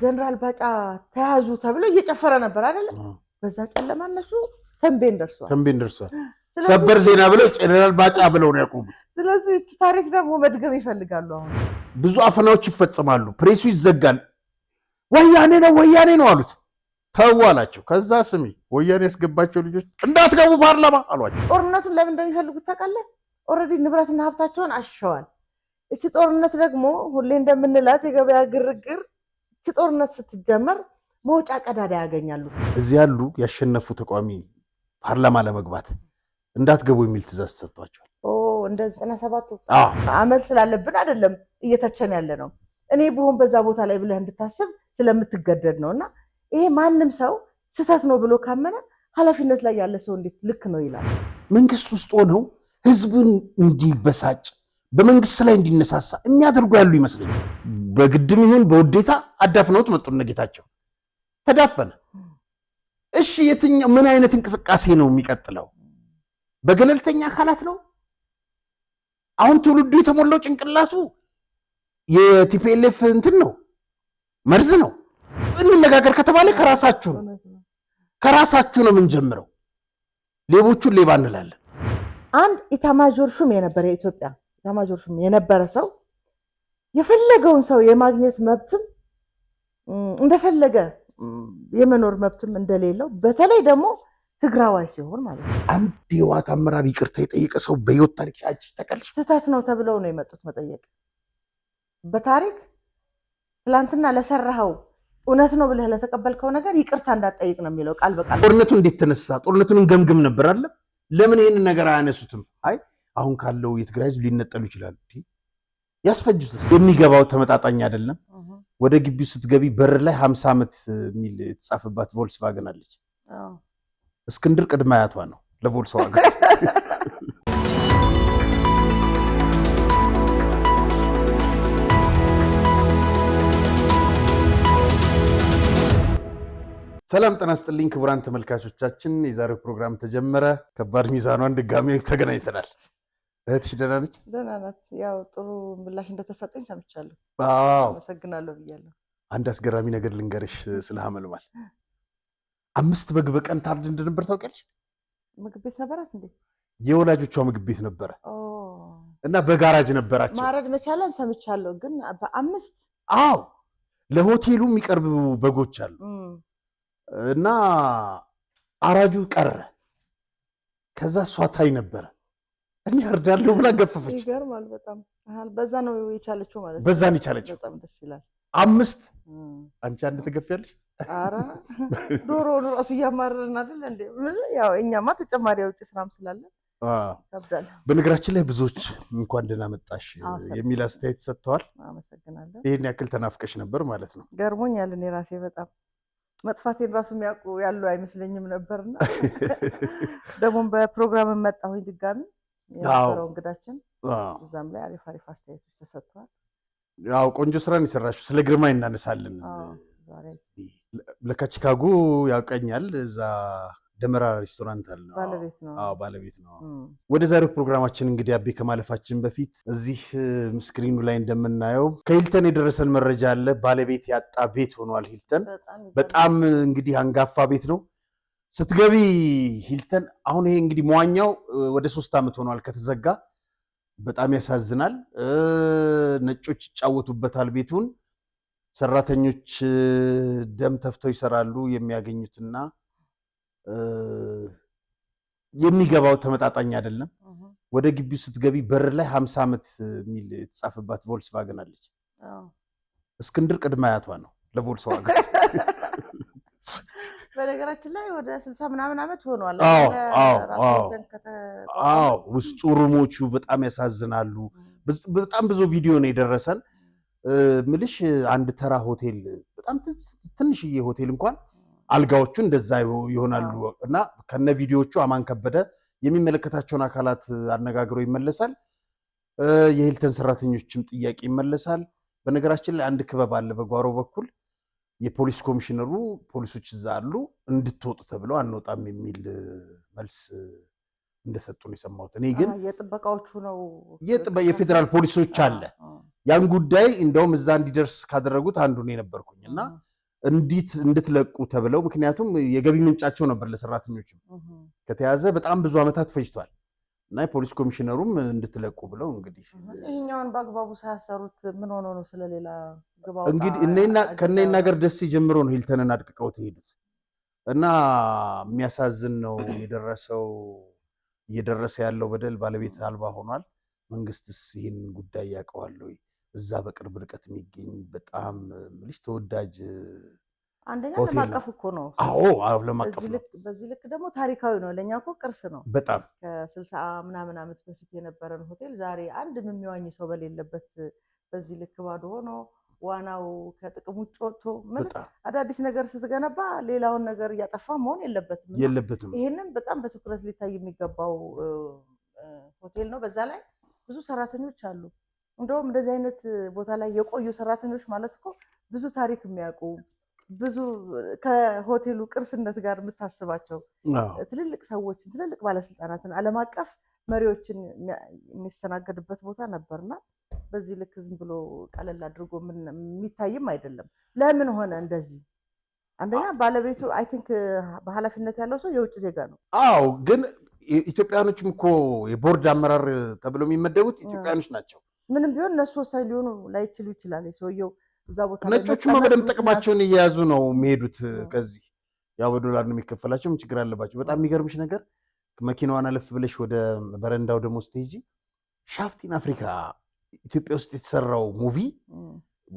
ጀነራል ባጫ ተያዙ ተብሎ እየጨፈረ ነበር አይደለ? በዛ ጨለማ እነሱ ተንቤን ደርሰዋል። ተንቤን ደርሰዋል። ሰበር ዜና ብለው ጀነራል ባጫ ብለው ነው ያቆሙት። ስለዚህ ታሪክ ደግሞ መድገም ይፈልጋሉ። አሁን ብዙ አፈናዎች ይፈጽማሉ። ፕሬሱ ይዘጋል። ወያኔ ነው ወያኔ ነው አሉት። ተው አላቸው። ከዛ ስሚ ወያኔ ያስገባቸው ልጆች እንዳትገቡ ፓርላማ አሏቸው። ጦርነቱን ለምን እንደሚፈልጉት ታውቃለህ? Already ንብረትና ሀብታቸውን አሽሸዋል። እቺ ጦርነት ደግሞ ሁሌ እንደምንላት የገበያ ግርግር፣ እቺ ጦርነት ስትጀመር መውጫ ቀዳዳ ያገኛሉ። እዚህ ያሉ ያሸነፉ ተቃዋሚ ፓርላማ ለመግባት እንዳትገቡ የሚል ትእዛዝ ተሰጥቷቸዋል። እንደ 97ቱ አመል ስላለብን አይደለም እየተቸን ያለ ነው። እኔ ብሆን በዛ ቦታ ላይ ብለህ እንድታስብ ስለምትገደድ ነው። እና ይሄ ማንም ሰው ስህተት ነው ብሎ ካመነ ኃላፊነት ላይ ያለ ሰው እንዴት ልክ ነው ይላል? መንግስት ውስጥ ሆነው ህዝብን እንዲበሳጭ በመንግስት ላይ እንዲነሳሳ የሚያደርጉ ያሉ ይመስለኛል። በግድም ይሁን በውዴታ አዳፍነውት መጡ። እነ ጌታቸው ተዳፈነ። እሺ የትኛው ምን አይነት እንቅስቃሴ ነው የሚቀጥለው? በገለልተኛ አካላት ነው? አሁን ትውልዱ የተሞላው ጭንቅላቱ የ TPLF እንትን ነው፣ መርዝ ነው። እንነጋገር ከተባለ ከራሳችሁ ነው ከራሳችሁ ነው የምንጀምረው። ሌቦቹን ሌባ እንላለን። አንድ ኢታማዦር ሹም የነበረ የኢትዮጵያ ኢታማዦር ሹም የነበረ ሰው የፈለገውን ሰው የማግኘት መብትም እንደፈለገ የመኖር መብትም እንደሌለው በተለይ ደግሞ ትግራዋይ ሲሆን ማለት ነው። አንድ የህወሓት አመራር ይቅርታ የጠየቀ ሰው በህይወት ታሪክ ታውቂያለሽ? ስህተት ነው ተብለው ነው የመጡት መጠየቅ። በታሪክ ትላንትና ለሰራኸው እውነት ነው ብለህ ለተቀበልከው ነገር ይቅርታ እንዳትጠይቅ ነው የሚለው ቃል በቃል። ጦርነቱ እንዴት ተነሳ? ጦርነቱን እንገምግም ነበር አለ። ለምን ይህንን ነገር አያነሱትም? አይ አሁን ካለው የትግራይ ህዝብ ሊነጠሉ ይችላሉ። ያስፈጁት የሚገባው ተመጣጣኝ አይደለም። ወደ ግቢው ስትገቢ በር ላይ 50 ዓመት የሚል የተጻፈባት ቮልስቫገን አለች። እስክንድር ቅድመ አያቷ ነው ለቮልስዋገን። ሰላም ጤና ይስጥልኝ ክቡራን ተመልካቾቻችን፣ የዛሬው ፕሮግራም ተጀመረ። ከባድ ሚዛኗን ድጋሜ ተገናኝተናል። እህትሽ ደህና ነች? ደህና ናት። ያው ጥሩ ምላሽ እንደተሰጠኝ ሰምቻለሁ። አመሰግናለሁ ብያለሁ። አንድ አስገራሚ ነገር ልንገርሽ ስለ ሀመልማል። 5 በግ በቀን ታርድ እንደነበር ታውቂያለሽ? ምግብ ቤት ነበራት እንዴ? የወላጆቿ ምግብ ቤት ነበረ እና በጋራጅ ነበራቸው። ማረድ መቻለን ሰምቻለሁ፣ ግን በ5? አዎ፣ ለሆቴሉ የሚቀርቡ በጎች አሉ እና አራጁ ቀረ። ከዛ እሷ ታይ ነበረ እኔ አርዳለሁ ብላ ገፈፈች። ይገርማል በጣም። በዛ ነው የቻለችው ማለት ነው። በዛ ነው የቻለችው። በጣም ደስ ይላል። 5 አንቺ አንድ ትገፊያለሽ? ኧረ ዶሮውን እራሱ እያማረርን አይደል እንዴ? ያው እኛማ ተጨማሪ የውጭ ስራም ስላለ ይከብዳል። በነገራችን ላይ ብዙዎች እንኳን ደህና መጣሽ የሚል አስተያየት ሰጥተዋል። አመሰግናለሁ። ይሄን ያክል ተናፍቀሽ ነበር ማለት ነው። ገርሞኛል። እኔ ራሴ በጣም መጥፋቴን ራሱ የሚያውቁ ያሉ አይመስለኝም ነበርና ደግሞ በፕሮግራም መጣሁኝ ድጋሚ የነበረው እንግዳችን እዛም ላይ አሪፍ አሪፍ አስተያየቶች ተሰጥተዋል። ያው ቆንጆ ስራ ነው የሰራሽው። ስለ ግርማ እናነሳለን። ለካ ቺካጎ ያውቀኛል። እዛ ደመራ ሬስቶራንት አለ። ባለቤት ነው። አዎ ባለቤት ነው። ወደ ዛሬው ፕሮግራማችን እንግዲህ አቤ ከማለፋችን በፊት እዚህ screen ኡ ላይ እንደምናየው ከሂልተን የደረሰን መረጃ አለ። ባለቤት ያጣ ቤት ሆኗል ሂልተን። በጣም እንግዲህ አንጋፋ ቤት ነው። ስትገቢ ሂልተን አሁን ይሄ እንግዲህ መዋኛው ወደ 3 ዓመት ሆኗል ከተዘጋ። በጣም ያሳዝናል። ነጮች ይጫወቱበታል ቤቱን። ሰራተኞች ደም ተፍተው ይሰራሉ። የሚያገኙትና የሚገባው ተመጣጣኝ አይደለም። ወደ ግቢው ስትገቢ በር ላይ 50 ዓመት የሚል የተጻፈባት ቮልስዋገን አለች። እስክንድር ቅድመ አያቷ ነው ለቮልስዋገን። በነገራችን ላይ ወደ 60 ምናምን ዓመት ሆኗል። አዎ ውስጡ room ኦቹ በጣም ያሳዝናሉ። በጣም ብዙ ቪዲዮ ነው የደረሰን። ምልሽ አንድ ተራ ሆቴል በጣም ትንሽዬ ሆቴል እንኳን አልጋዎቹ እንደዛ ይሆናሉ። እና ከነ ቪዲዮዎቹ አማን ከበደ የሚመለከታቸውን አካላት አነጋግሮ ይመለሳል። የሂልተን ሰራተኞችም ጥያቄ ይመለሳል። በነገራችን ላይ አንድ ክበብ አለ በጓሮ በኩል የፖሊስ ኮሚሽነሩ ፖሊሶች እዛ አሉ እንድትወጡ ተብለው አንወጣም የሚል መልስ እንደሰጡ ነው የሰማሁት። እኔ ግን የጥበቃዎቹ ነው የፌዴራል ፖሊሶች አለ ያን ጉዳይ እንደውም እዛ እንዲደርስ ካደረጉት አንዱ ነው የነበርኩኝ እና እንዲት እንድትለቁ ተብለው፣ ምክንያቱም የገቢ ምንጫቸው ነበር ለሰራተኞችም፣ ከተያዘ በጣም ብዙ ዓመታት ፈጅቷል እና የፖሊስ ኮሚሽነሩም እንድትለቁ ብለው እንግዲህ ይህኛውን በአግባቡ ሳያሰሩት ምን ሆኖ ነው ስለሌላ ግባ ውጣ እንግዲህ አጀንዳ ከእነ ይናገር ደሴ ጀምሮ ነው ሂልተንን አድቅቀው የሄዱት እና የሚያሳዝን ነው የደረሰው፣ እየደረሰ ያለው በደል ባለቤት አልባ ሆኗል። መንግስትስ ይህን ጉዳይ ያውቀዋል ወይ? እዛ በቅርብ ርቀት የሚገኝ በጣም የምልሽ ተወዳጅ አንደኛ ሆቴል ዓለም ነው። አቀፍ እኮ ነው። አዎ፣ ዓለም አቀፍ በዚህ ነው። ልክ ደግሞ ታሪካዊ ነው። ለእኛ እኮ ቅርስ ነው። በጣም። ከ60 ምናምን ዓመት በፊት የነበረን ሆቴል ዛሬ አንድም የሚዋኝ ሰው በሌለበት በዚህ ልክ ባዶ ሆኖ፣ ዋናው ከጥቅም ውጭ ወጥቶ ምን አዳዲስ ነገር ስትገነባ ሌላውን ነገር እያጠፋ መሆን የለበትም እና የለበትም። ይሄንን በጣም በትኩረት ሊታይ የሚገባው ሆቴል ነው። በዛ ላይ ብዙ ሰራተኞች አሉ። እንደውም እንደዚህ አይነት ቦታ ላይ የቆዩ ሰራተኞች ማለት እኮ ብዙ ታሪክ የሚያውቁ፣ ብዙ ከሆቴሉ ቅርስነት ጋር የምታስባቸው ትልልቅ ሰዎችን፣ ትልልቅ ባለስልጣናትን፣ ዓለም አቀፍ መሪዎችን የሚስተናገድበት ቦታ ነበርና በዚህ ልክ ዝም ብሎ ቀለል አድርጎ የሚታይም አይደለም። ለምን ሆነ እንደዚህ? አንደኛ ባለቤቱ I think በኃላፊነት ያለው ሰው የውጭ ዜጋ ነው። አዎ፣ ግን ኢትዮጵያኖችም እኮ የቦርድ አመራር ተብለው የሚመደቡት ኢትዮጵያኖች ናቸው። ምንም ቢሆን እነሱ ወሳኝ ሊሆኑ ላይችሉ ይችላል። የሰውየው እዛ ቦታ ላይ ነጮቹማ መቀመጥ በደንብ ምክንያት ጥቅማቸውን እየያዙ ነው የሚሄዱት። ከዚህ ያው በዶላር ነው የሚከፈላቸው። ምን ችግር አለባቸው? በጣም የሚገርምሽ ነገር መኪናዋን አለፍ ብለሽ ወደ በረንዳው ደግሞ ስትሄጂ Shaft in Africa፣ ኢትዮጵያ ውስጥ የተሰራው movie፣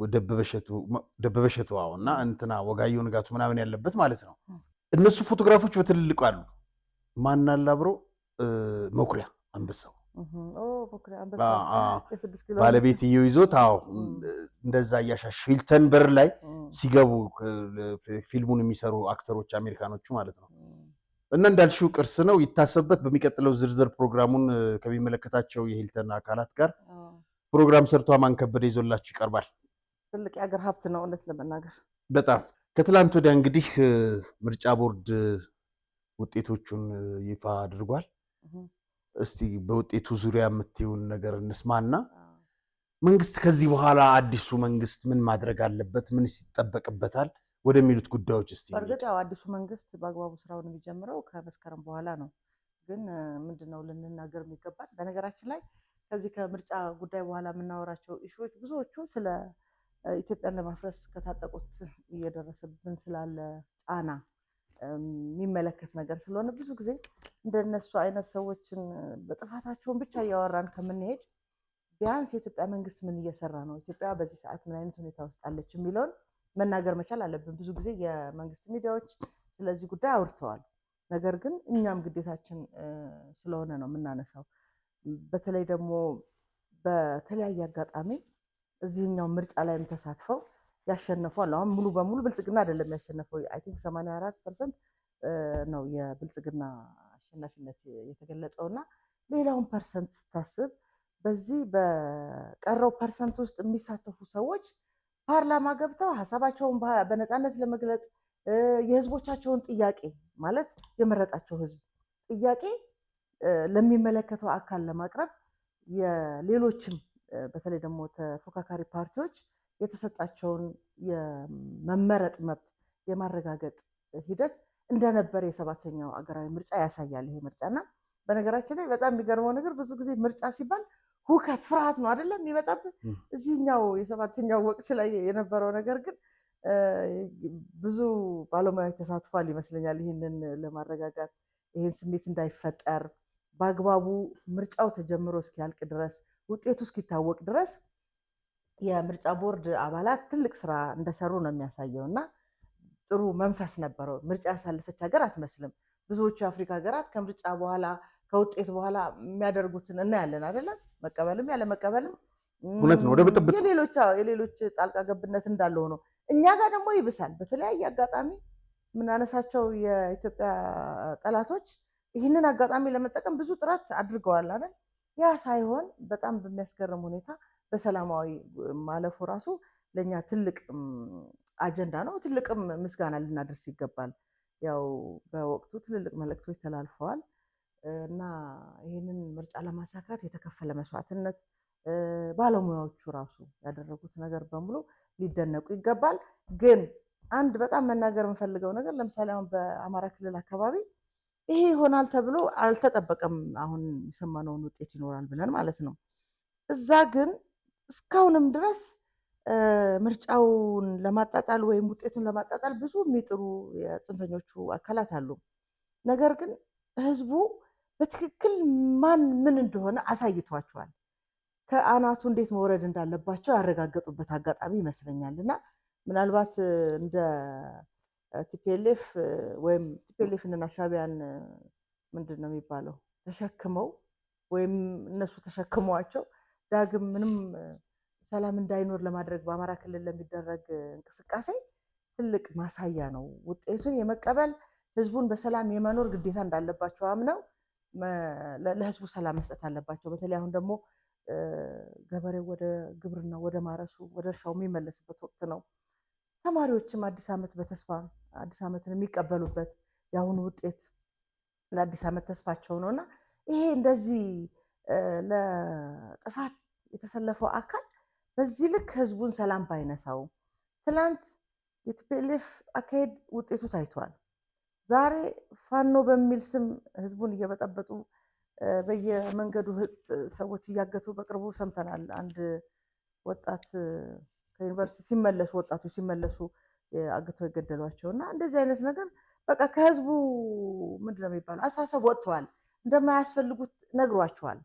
ደበበ እሸቱ፣ አዎ፣ እና እንትና ወጋየሁ ንጋቱ ምናምን ያለበት ማለት ነው። እነሱ ፎቶግራፎች በትልልቁ አሉ። ማን አለ አብሮ? መኩሪያ አንበሳው። ኦ፣ መኩሪያ አንበሳው። የ6 ኪሎ ባለቤትየው ይዞት፣ አዎ፣ እንደዛ እያሻሽ ሂልተን በር ላይ ሲገቡ ፊልሙን የሚሰሩ actor ኦች አሜሪካኖቹ ማለት ነው። እና እንዳልሽው ቅርስ ነው፣ ይታሰብበት። በሚቀጥለው ዝርዝር ፕሮግራሙን ከሚመለከታቸው የሂልተን አካላት ጋር ፕሮግራም ሰርቶ አማን ከበደ ይዞላችሁ ይቀርባል። ትልቅ የሀገር ሀብት ነው እውነት ለመናገር። በጣም። ከትላንት ወዲያ እንግዲህ ምርጫ ቦርድ ውጤቶቹን ይፋ አድርጓል። እስቲ በውጤቱ ዙሪያ የምትይውን ነገር እንስማና መንግስት ከዚህ በኋላ፣ አዲሱ መንግስት ምን ማድረግ አለበት፣ ምንስ ይጠበቅበታል ወደሚሉት ጉዳዮች እስቲ በእርግጥ ያው አዲሱ መንግስት በአግባቡ ስራውን የሚጀምረው ከመስከረም በኋላ ነው። ግን ምንድነው ልንናገር የሚገባል? በነገራችን ላይ ከዚህ ከምርጫ ጉዳይ በኋላ የምናወራቸው issue ዎች ብዙዎቹ ስለ ኢትዮጵያን ለማፍረስ ከታጠቁት እየደረሰብን ስላለ ጫና የሚመለከት ነገር ስለሆነ ብዙ ጊዜ እንደነሱ አይነት ሰዎችን በጥፋታቸውን ብቻ እያወራን ከምንሄድ ቢያንስ የኢትዮጵያ መንግስት ምን እየሰራ ነው፣ ኢትዮጵያ በዚህ ሰዓት ምን አይነት ሁኔታ ውስጥ አለች የሚለውን መናገር መቻል አለብን። ብዙ ጊዜ የመንግስት ሚዲያዎች ስለዚህ ጉዳይ አውርተዋል። ነገር ግን እኛም ግዴታችን ስለሆነ ነው የምናነሳው። በተለይ ደግሞ በተለያየ አጋጣሚ እዚህኛው ምርጫ ላይም ተሳትፈው ያሸነፉ አሉ። አሁን ሙሉ በሙሉ ብልጽግና አይደለም ያሸነፈው። I think 84% ነው የብልጽግና አሸናፊነት የተገለጸው እና ሌላውን percent ስታስብ በዚህ በቀረው percent ውስጥ የሚሳተፉ ሰዎች ፓርላማ ገብተው ሀሳባቸውን በነፃነት ለመግለጽ፣ የህዝቦቻቸውን ጥያቄ ማለት የመረጣቸው ህዝብ ጥያቄ ለሚመለከተው አካል ለማቅረብ የሌሎችም በተለይ ደግሞ ተፎካካሪ ፓርቲዎች የተሰጣቸውን የመመረጥ መብት የማረጋገጥ ሂደት እንደነበር የሰባተኛው አገራዊ ምርጫ ያሳያል። ይሄ ምርጫ እና በነገራችን ላይ በጣም የሚገርመው ነገር ብዙ ጊዜ ምርጫ ሲባል ሁከት፣ ፍርሃት ነው አይደለም የሚመጣብን። እዚህኛው የሰባተኛው ወቅት ላይ የነበረው ነገር ግን ብዙ ባለሙያዎች ተሳትፏል ይመስለኛል። ይህንን ለማረጋጋት፣ ይህን ስሜት እንዳይፈጠር፣ በአግባቡ ምርጫው ተጀምሮ እስኪያልቅ ድረስ፣ ውጤቱ እስኪታወቅ ድረስ የምርጫ ቦርድ አባላት ትልቅ ስራ እንደሰሩ ነው የሚያሳየው እና ጥሩ መንፈስ ነበረው። ምርጫ ያሳለፈች ሀገር አትመስልም። ብዙዎቹ የአፍሪካ ሀገራት ከምርጫ በኋላ፣ ከውጤት በኋላ የሚያደርጉትን እናያለን አይደለም? መቀበልም ያለ መቀበልም። እውነት ነው። ወደ ብጥብጥ። የሌሎች ጣልቃ ገብነት እንዳለ ሆኖ እኛ ጋር ደግሞ ይብሳል። በተለያየ አጋጣሚ የምናነሳቸው የኢትዮጵያ ጠላቶች ይህንን አጋጣሚ ለመጠቀም ብዙ ጥረት አድርገዋል አይደል? ያ ሳይሆን በጣም በሚያስገርም ሁኔታ በሰላማዊ ማለፉ ራሱ ለእኛ ትልቅ አጀንዳ ነው። ትልቅም ምስጋና ልናደርስ ይገባል። ያው በወቅቱ ትልልቅ መልእክቶች ተላልፈዋል እና ይህንን ምርጫ ለማሳካት የተከፈለ መስዋዕትነት፣ ባለሙያዎቹ ራሱ ያደረጉት ነገር በሙሉ ሊደነቁ ይገባል። ግን አንድ በጣም መናገር የምፈልገው ነገር ለምሳሌ አሁን በአማራ ክልል አካባቢ ይሄ ይሆናል ተብሎ አልተጠበቀም። አሁን የሰማነውን ውጤት ይኖራል ብለን ማለት ነው። እዛ ግን እስካሁንም ድረስ ምርጫውን ለማጣጣል ወይም ውጤቱን ለማጣጣል ብዙ የሚጥሩ የጽንፈኞቹ አካላት አሉ። ነገር ግን ህዝቡ በትክክል ማን ምን እንደሆነ አሳይቷቸዋል። ከአናቱ እንዴት መውረድ እንዳለባቸው ያረጋገጡበት አጋጣሚ ይመስለኛል። እና ምናልባት እንደ TPLF ወይም TPLF እና ሻዕቢያን ምንድን ነው የሚባለው ተሸክመው ወይም እነሱ ተሸክመዋቸው ዳግም ምንም ሰላም እንዳይኖር ለማድረግ በአማራ ክልል ለሚደረግ እንቅስቃሴ ትልቅ ማሳያ ነው። ውጤቱን የመቀበል ህዝቡን በሰላም የመኖር ግዴታ እንዳለባቸው አምነው ለህዝቡ ሰላም መስጠት አለባቸው። በተለይ አሁን ደግሞ ገበሬው ወደ ግብርና ወደ ማረሱ ወደ እርሻው የሚመለስበት ወቅት ነው። ተማሪዎችም አዲስ ዓመት በተስፋ አዲስ ዓመትን የሚቀበሉበት የአሁኑ ውጤት ለአዲስ ዓመት ተስፋቸው ነው እና ይሄ እንደዚህ ለጥፋት የተሰለፈው አካል በዚህ ልክ ህዝቡን ሰላም ባይነሳው፣ ትላንት የ TPLF አካሄድ ውጤቱ ታይቷል። ዛሬ ፋኖ በሚል ስም ህዝቡን እየበጠበጡ በየመንገዱ ሰዎች እያገቱ በቅርቡ ሰምተናል። አንድ ወጣት ከዩኒቨርሲቲ ሲመለሱ ወጣቶች ሲመለሱ አግተው የገደሏቸው እና እንደዚህ አይነት ነገር በቃ ከህዝቡ ምንድን ነው የሚባለው አስተሳሰብ ወጥተዋል። እንደማያስፈልጉት ነግሯቸዋል።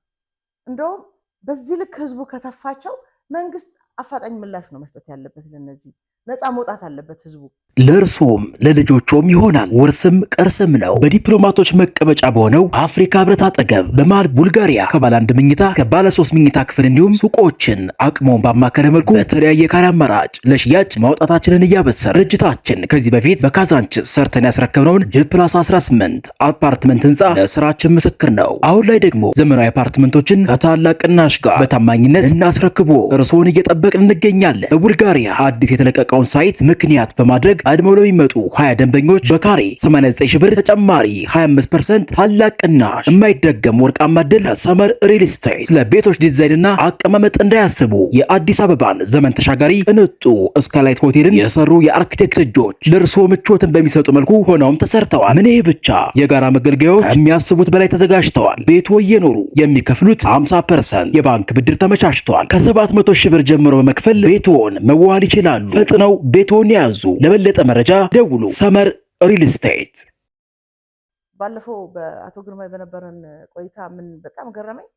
እንደውም በዚህ ልክ ህዝቡ ከተፋቸው መንግስት አፋጣኝ ምላሽ ነው መስጠት ያለበት። ለነዚህ ነፃ መውጣት አለበት ህዝቡ። ለእርስዎም ለልጆቹም ይሆናል። ውርስም ቅርስም ነው። በዲፕሎማቶች መቀመጫ በሆነው አፍሪካ ህብረት አጠገብ በመሃል ቡልጋሪያ ከባለ አንድ መኝታ እስከ ባለ ሶስት መኝታ ክፍል እንዲሁም ሱቆችን አቅሞን ባማከለ መልኩ በተለያየ ካሬ አማራጭ ለሽያጭ ማውጣታችንን እያበሰር ድርጅታችን ከዚህ በፊት በካዛንችስ ሰርተን ያስረከብነውን G plus 18 አፓርትመንት ህንፃ ለስራችን ምስክር ነው። አሁን ላይ ደግሞ ዘመናዊ አፓርትመንቶችን ከታላቅ ቅናሽ ጋር በታማኝነት እናስረክቦ እርስዎን እየጠበቅን እንገኛለን። በቡልጋሪያ አዲስ የተለቀቀውን site ምክንያት በማድረግ ቀድመው ለሚመጡ 20 ደንበኞች በካሬ 89 ሺህ ብር ተጨማሪ 25% ታላቅ ቅናሽ፣ የማይደገም ወርቃማ ዕድል ከሰመር ሪል ስቴት። ስለ ቤቶች ዲዛይንና አቀማመጥ እንዳያስቡ፣ የአዲስ አበባን ዘመን ተሻጋሪ ቅንጡ ስካይላይት ሆቴልን የሰሩ የአርኪቴክት እጆች ለእርስዎ ምቾትን በሚሰጡ መልኩ ሆነውም ተሰርተዋል። ምን ይህ ብቻ፣ የጋራ መገልገያዎች ከሚያስቡት በላይ ተዘጋጅተዋል። ቤቶ እየኖሩ የሚከፍሉት 50% የባንክ ብድር ተመቻችቷል። ከ700 ሺህ ብር ጀምሮ በመክፈል ቤትዎን መዋዋል ይችላሉ። ፈጥነው ቤትዎን ያዙ። ለበለጠ መረጃ ደውሉ። ሰመር ሪል ስቴት። ባለፈው በአቶ ግርማይ በነበረን ቆይታ ምን በጣም ገረመኝ፣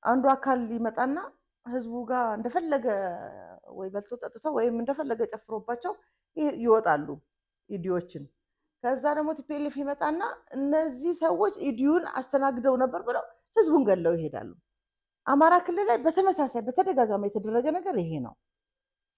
አንዱ አካል ይመጣና ህዝቡ ጋር እንደፈለገ ወይ በልቶ ጠጥቶ ወይም እንደፈለገ ጨፍሮባቸው ይወጣሉ ኢዲዮችን። ከዛ ደግሞ TPLF ይመጣና እነዚህ ሰዎች ኢዲዩን አስተናግደው ነበር ብለው ህዝቡን ገለው ይሄዳሉ። አማራ ክልል ላይ በተመሳሳይ በተደጋጋሚ የተደረገ ነገር ይሄ ነው።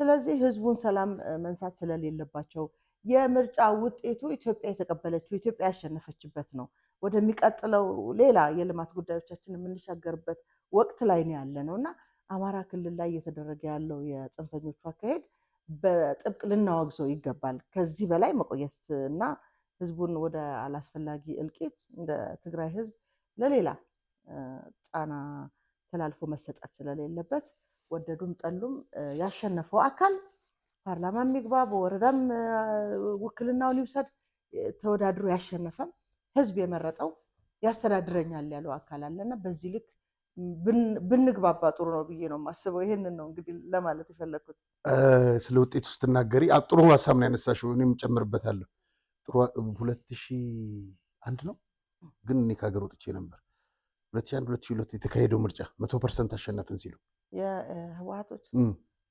ስለዚህ ህዝቡን ሰላም መንሳት ስለሌለባቸው የምርጫ ውጤቱ ኢትዮጵያ የተቀበለችው ኢትዮጵያ ያሸነፈችበት ነው። ወደሚቀጥለው ሌላ የልማት ጉዳዮቻችን የምንሻገርበት ወቅት ላይ ነው ያለ ነው እና አማራ ክልል ላይ እየተደረገ ያለው የጽንፈኞቹ አካሄድ በጥብቅ ልናወግዘው ይገባል። ከዚህ በላይ መቆየት እና ህዝቡን ወደ አላስፈላጊ እልቂት እንደ ትግራይ ህዝብ ለሌላ ጫና ተላልፎ መሰጠት ስለሌለበት ወደዱም ጠሉም ያሸነፈው አካል ፓርላማ የሚግባ በወረዳም ውክልናውን ይውሰድ፣ ተወዳድሮ ያሸነፈም ህዝብ የመረጠው ያስተዳድረኛል ያለው አካል አለና በዚህ ልክ ብንግባባ ጥሩ ነው ብዬ ነው የማስበው። ይሄንን ነው እንግዲህ ለማለት የፈለግኩት። ስለ ውጤቱ ስትናገሪ ጥሩ ሀሳብ ነው ያነሳሽው፣ እኔም ጨምርበታለሁ። ጥሩ 2001 ነው ግን እኔ ከሀገር ወጥቼ ነበር። 2001 2002 የተካሄደው ምርጫ 100% አሸነፍን ሲሉ የህወሓቶች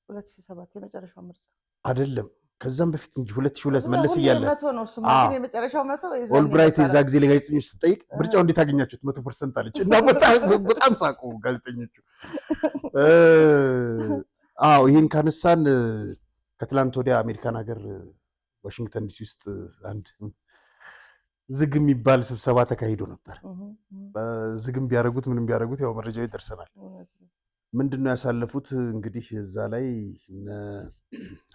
2007 የመጨረሻው ምርጫ አይደለም፣ ከዛም በፊት እንጂ 2002 መለስ እያለ መቶ ነው እሱማ፣ ግን የመጨረሻው መቶ ኦልብራይት የዛ ጊዜ ለጋዜጠኞች ስትጠይቅ ምርጫው እንዴት አገኛችሁት? 100% አለች እና በጣም ሳቁ ጋዜጠኞቹ። አዎ ይህን ካነሳን ከትላንት ወዲያ አሜሪካን ሀገር ዋሽንግተን ዲሲ ውስጥ አንድ ዝግ የሚባል ስብሰባ ተካሂዶ ነበር። ዝግም ቢያደርጉት ምንም ቢያደርጉት ያው መረጃው ይደርሰናል። ምንድን ነው ያሳለፉት? እንግዲህ እዛ ላይ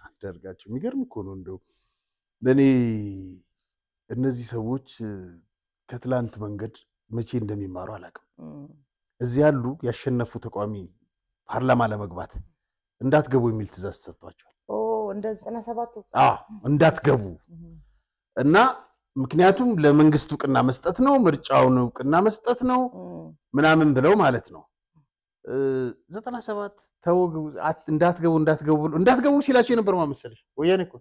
አንዳርጋቸው የሚገርም እኮ ነው። እንደው ለእኔ እነዚህ ሰዎች ከትላንት መንገድ መቼ እንደሚማሩ አላውቅም። እዚህ ያሉ ያሸነፉ ተቃዋሚ ፓርላማ ለመግባት እንዳትገቡ የሚል ትዕዛዝ ተሰጥቷቸዋል። እንደ 97ቱ። አዎ፣ እንዳትገቡ እና ምክንያቱም ለመንግስት እውቅና መስጠት ነው፣ ምርጫውን እውቅና መስጠት ነው ምናምን ብለው ማለት ነው። 97 ተው እንዳትገቡ እንዳትገቡ ብሎ እንዳትገቡ ሲላቸው የነበረው ማን መሰለሽ? ወያኔ እኮ።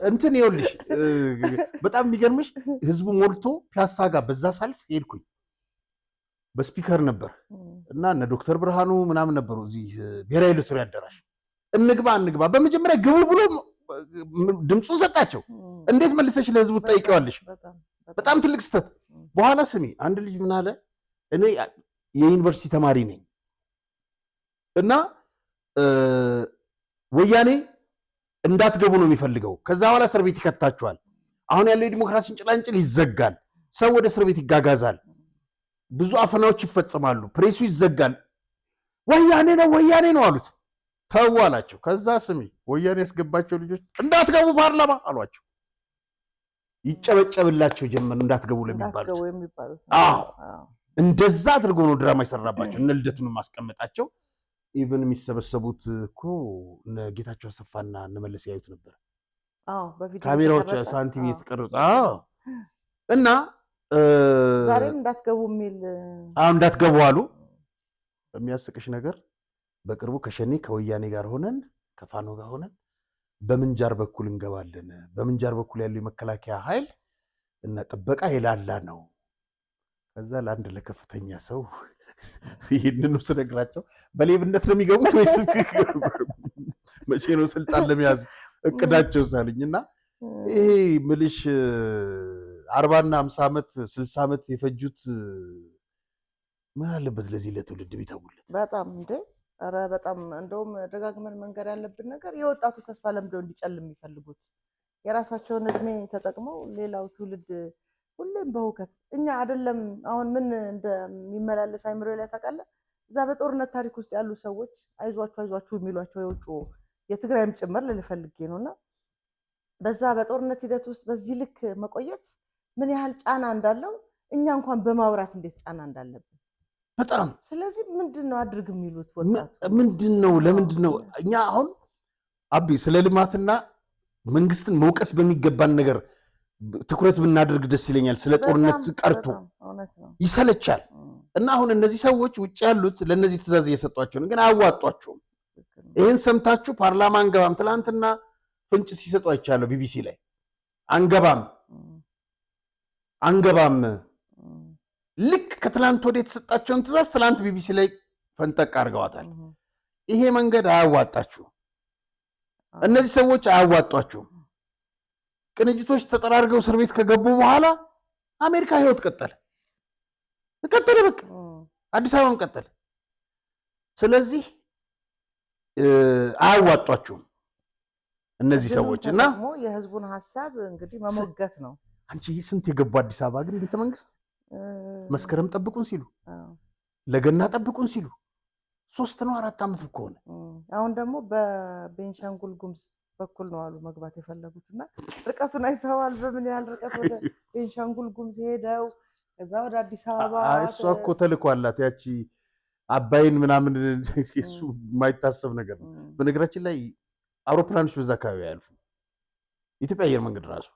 እንትን ይኸውልሽ፣ በጣም የሚገርምሽ ህዝቡ ሞልቶ ፒያሳ ጋር በዛ ሳልፍ ሄድኩኝ። በ speaker ነበር እና እነ ዶክተር ብርሃኑ ምናምን ነበሩ እዚህ ብሔራዊ ሎተሪ አዳራሽ። እንግባ እንግባ፣ በመጀመሪያ ግቡ ብሎ ድምፁን ሰጣቸው። እንዴት መልሰሽ ለህዝቡ ትጠይቂዋለሽ? በጣም ትልቅ ስህተት። በኋላ ስሚ፣ አንድ ልጅ ምን አለ፣ እኔ የዩኒቨርሲቲ ተማሪ ነኝ እና ወያኔ እንዳትገቡ ነው የሚፈልገው። ከዛ በኋላ እስር ቤት ይከታችኋል። አሁን ያለው የዲሞክራሲን ጭላንጭል ይዘጋል። ሰው ወደ እስር ቤት ይጋጋዛል። ብዙ አፈናዎች ይፈጸማሉ። ፕሬሱ ይዘጋል። ወያኔ ነው ወያኔ ነው አሉት። ተው አላቸው። ከዛ ስሚ፣ ወያኔ ያስገባቸው ልጆች እንዳትገቡ ፓርላማ አሏቸው። ይጨበጨብላቸው ጀመር እንዳትገቡ ለሚባሉት። እንዳትገቡ የሚባሉት። አዎ፣ እንደዛ አድርጎ ነው ድራማ የሰራባቸው። እነ ልደቱን ማስቀመጣቸው even የሚሰበሰቡት እኮ እነ ጌታቸው አሰፋና እነ መለስ ያዩት ነበር። አዎ፣ በቪዲዮ ካሜራዎች የተቀረጸ። ሳንቲም እየተቀረጹ፣ አዎ። እና ዛሬም እንዳትገቡ የሚል። አዎ፣ እንዳትገቡ አሉ። የሚያስቅሽ ነገር በቅርቡ ከሸኔ ከወያኔ ጋር ሆነን ከፋኖ ጋር ሆነን በምንጃር በኩል እንገባለን። በምንጃር በኩል ያለው የመከላከያ ኃይል እና ጥበቃ የላላ ነው። ከዛ ለአንድ ለከፍተኛ ሰው ይህንኑ ስነግራቸው በሌብነት ነው የሚገቡት ወይስ መቼ ነው ስልጣን ለመያዝ እቅዳቸው ሳልኝ እና ይሄ ምልሽ 40ና 50 ዓመት 60 ዓመት የፈጁት ምን አለበት ለዚህ ለትውልድ ቢተውለት። በጣም እንዴ፣ ኧረ በጣም። እንደውም ደጋግመን መንገር ያለብን ነገር የወጣቱ ተስፋ ለምደው እንዲጨልም የሚፈልጉት የራሳቸውን እድሜ ተጠቅመው ሌላው ትውልድ ሁሌም በሁከት እኛ አይደለም። አሁን ምን እንደሚመላለስ አይምሮ ላይ ታውቃለህ? እዛ በጦርነት ታሪክ ውስጥ ያሉ ሰዎች አይዟችሁ አይዟችሁ የሚሏቸው የውጭ የትግራይም ጭምር ልል ፈልጌ ነው። እና በዛ በጦርነት ሂደት ውስጥ በዚህ ልክ መቆየት ምን ያህል ጫና እንዳለው እኛ እንኳን በማውራት እንዴት ጫና እንዳለብን። በጣም። ስለዚህ ምንድን ነው አድርግ የሚሉት ወጣቱ? ምንድን ነው? ለምንድን ነው እኛ አሁን አቢ ስለ ልማትና መንግስትን መውቀስ በሚገባን ነገር ትኩረት ብናደርግ ደስ ይለኛል። ስለ ጦርነት ቀርቶ በጣም እውነት ነው። ይሰለቻል። እና አሁን እነዚህ ሰዎች ውጭ ያሉት ለእነዚህ ትእዛዝ እየሰጧቸው ነው፣ ግን አያዋጧቸውም። ትክክል ነው። ይህን ሰምታችሁ ፓርላማ አንገባም፣ ትናንትና ፍንጭ ሲሰጡ አይቻለሁ ቢቢሲ ላይ፣ አንገባም አንገባም። ልክ ከትላንት ወዲያ የተሰጣቸውን ትእዛዝ ትላንት ቢቢሲ ላይ ፈንጠቅ አድርገዋታል። ይሄ መንገድ አያዋጣችሁም። እነዚህ ሰዎች አያዋጧችሁም። ቅንጅቶች ተጠራርገው እስር ቤት ከገቡ በኋላ አሜሪካ ህይወት ቀጠለ ቀጠለ፣ በቃ አዲስ አበባም ቀጠለ። ስለዚህ አያዋጧችሁም እነዚህ እድሉን ሰዎች እና ተጠቅሞ የህዝቡን ሀሳብ እንግዲህ መሞገት ነው። አንቺ ስንት የገቡ አዲስ አበባ ግን ቤተ መንግስት መስከረም ጠብቁን ሲሉ ለገና ጠብቁን ሲሉ 3 ነው 4 ዓመት እኮ ሆነ። አሁን ደግሞ በቤንሻንጉል ጉሙዝ በኩል ነው አሉ መግባት የፈለጉት እና ርቀቱን አይተዋል። በምን ያህል ርቀት ወደ ቤንሻንጉል ጉሙዝ ሄደው ከዛ ወደ አዲስ አበባ። እሷ እኮ ተልእኮ አላት ያቺ አባይን ምናምን፣ እሱ የማይታሰብ ነገር ነው። በነገራችን ላይ አውሮፕላኖች በዛ አካባቢ አያልፉም። ኢትዮጵያ አየር መንገድ ራሱ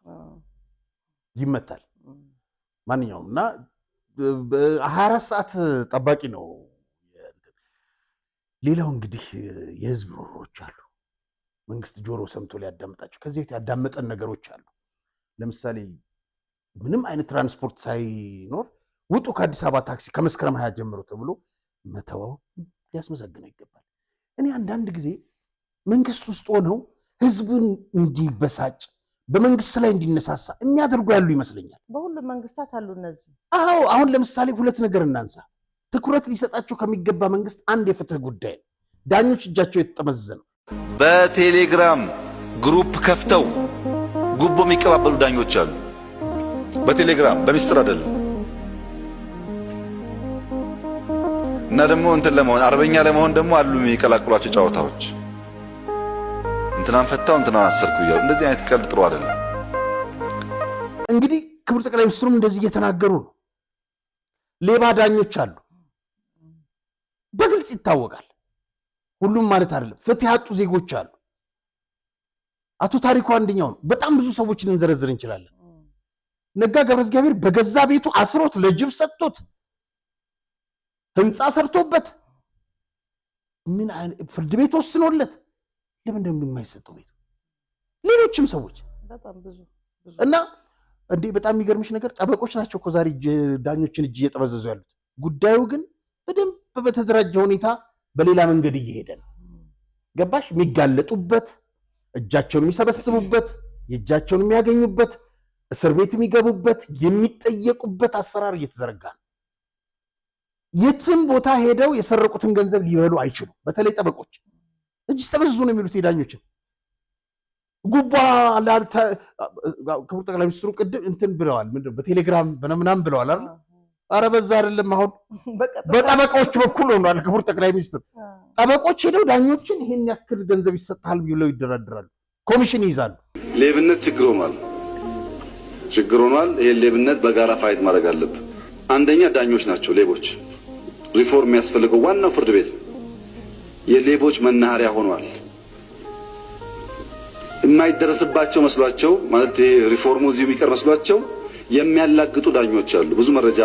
ይመታል። ማንኛውም እና 24 ሰዓት ጠባቂ ነው። ሌላው እንግዲህ የህዝብ ሮሮዎች አሉ። መንግስት ጆሮ ሰምቶ ሊያዳምጣቸው ከዚህ በፊት ያዳመጠን ነገሮች አሉ። ለምሳሌ ምንም አይነት ትራንስፖርት ሳይኖር ውጡ ከአዲስ አበባ ታክሲ ከመስከረም 20 ጀምሮ ተብሎ መተዋው ሊያስመሰግነው ይገባል። እኔ አንዳንድ ጊዜ መንግስት ውስጥ ሆነው ህዝብን እንዲበሳጭ በመንግስት ላይ እንዲነሳሳ የሚያደርጉ ያሉ ይመስለኛል። በሁሉም መንግስታት አሉ እነዚህ። አዎ፣ አሁን ለምሳሌ ሁለት ነገር እናንሳ። ትኩረት ሊሰጣቸው ከሚገባ መንግስት አንድ የፍትህ ጉዳይ ነው። ዳኞች እጃቸው የተጠመዘዘ ነው። በቴሌግራም group ከፍተው ጉቦ የሚቀባበሉ ዳኞች አሉ። በቴሌግራም በሚስጥር አይደለም። እና ደግሞ እንትን ለመሆን አርበኛ ለመሆን ደግሞ አሉ የሚቀላቅሏቸው ጨዋታዎች። እንትናን ፈታው እንትናን አሰርኩ እያሉ እንደዚህ አይነት ቀልድ ጥሩ አይደለም። እንግዲህ ክቡር ጠቅላይ ሚኒስትሩም እንደዚህ እየተናገሩ ነው። ሌባ ዳኞች አሉ፣ በግልጽ ይታወቃል። ሁሉም ማለት አይደለም። ፍትህ ያጡ ዜጎች አሉ። አቶ ታሪኩ አንደኛው ነው። በጣም ብዙ ሰዎችን ልንዘረዝር እንችላለን። ነጋ ገብረእግዚአብሔር በገዛ ቤቱ አስሮት ለጅብ ሰጥቶት ህንፃ ሰርቶበት ምን ፍርድ ቤት ወስኖለት ለምን እንደም የማይሰጠው ቤቱ? ሌሎችም ሰዎች በጣም ብዙ እና እንዴ በጣም የሚገርምሽ ነገር ጠበቆች ናቸው እኮ ዛሬ ዳኞችን እጅ እየጠመዘዙ ያሉት። ጉዳዩ ግን በደንብ በተደራጀ ሁኔታ በሌላ መንገድ እየሄደ ነው። ገባሽ? የሚጋለጡበት፣ እጃቸውን የሚሰበስቡበት፣ የእጃቸውን የሚያገኙበት፣ እስር ቤት የሚገቡበት፣ የሚጠየቁበት አሰራር እየተዘረጋ ነው። የትም ቦታ ሄደው የሰረቁትን ገንዘብ ሊበሉ አይችሉም። በተለይ ጠበቆች እጅ ሲጠመዝዙ ነው የሚሉት የዳኞችን ጉቦ። ክቡር ጠቅላይ ሚኒስትሩ ቅድም እንትን ብለዋል፣ ምንድን ነው በቴሌግራም ምናምን ብለዋል አይደል? ኧረ በዛ አይደለም፣ አሁን በጠበቃዎች በኩል ሆኗል። ክቡር ጠቅላይ ሚኒስትር ጠበቆች ሄደው ዳኞችን ይሄን ያክል ገንዘብ ይሰጥሃል ብለው ይደራደራሉ፣ ኮሚሽን ይይዛሉ። ሌብነት ችግር ሆኗል፣ ችግር ሆኗል። ይሄን ሌብነት በጋራ fight ማድረግ አለብን። አንደኛ ዳኞች ናቸው ሌቦች። ሪፎርም የሚያስፈልገው ዋናው ፍርድ ቤት ነው። የሌቦች መናኸሪያ ሆኗል። የማይደረስባቸው መስሏቸው ማለት ይሄ ሪፎርሙ እዚሁ የሚቀር መስሏቸው የሚያላግጡ ዳኞች አሉ። ብዙ መረጃ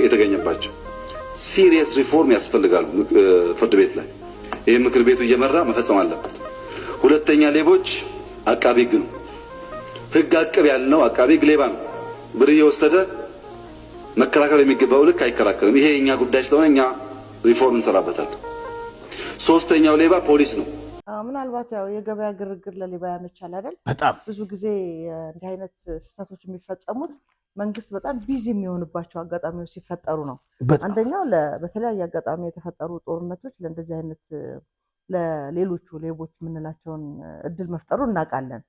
የተገኘባቸው serious reform ያስፈልጋል ፍርድ ቤት ላይ። ይሄ ምክር ቤቱ እየመራ መፈጸም አለበት። ሁለተኛ ሌቦች አቃቢ ሕግ ነው። ሕግ አቅብ ያልነው አቃቢ ሕግ ሌባ ነው። ብር እየወሰደ መከራከር የሚገባው ልክ አይከራከርም። ይሄ የኛ ጉዳይ ስለሆነ እኛ ሪፎርም እንሰራበታለን። ሶስተኛው ሌባ ፖሊስ ነው። ምናልባት ያው የገበያ ግርግር ለሌባ ያመቻል አይደል? በጣም ብዙ ጊዜ እንዲህ አይነት ስህተቶች የሚፈጸሙት መንግስት በጣም busy የሚሆንባቸው አጋጣሚዎች ሲፈጠሩ ነው። አንደኛው በተለያየ አጋጣሚ የተፈጠሩ ጦርነቶች ለእንደዚህ አይነት ለሌሎቹ ሌቦች የምንላቸውን እድል መፍጠሩ እናውቃለን።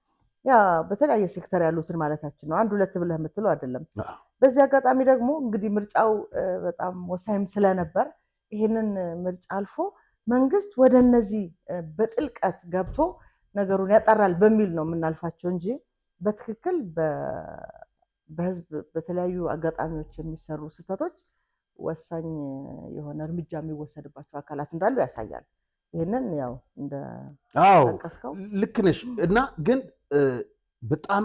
ያ በተለያየ ሴክተር ያሉትን ማለታችን ነው። አንድ ሁለት ብለህ የምትለው አይደለም። በዚህ አጋጣሚ ደግሞ እንግዲህ ምርጫው በጣም ወሳኝም ስለነበር ይህንን ምርጫ አልፎ መንግስት ወደ እነዚህ በጥልቀት ገብቶ ነገሩን ያጠራል በሚል ነው የምናልፋቸው እንጂ በትክክል በህዝብ በተለያዩ አጋጣሚዎች የሚሰሩ ስህተቶች ወሳኝ የሆነ እርምጃ የሚወሰድባቸው አካላት እንዳሉ ያሳያል። ይህንን ያው እንደ ጠቀስከው ልክ ነሽ። እና ግን በጣም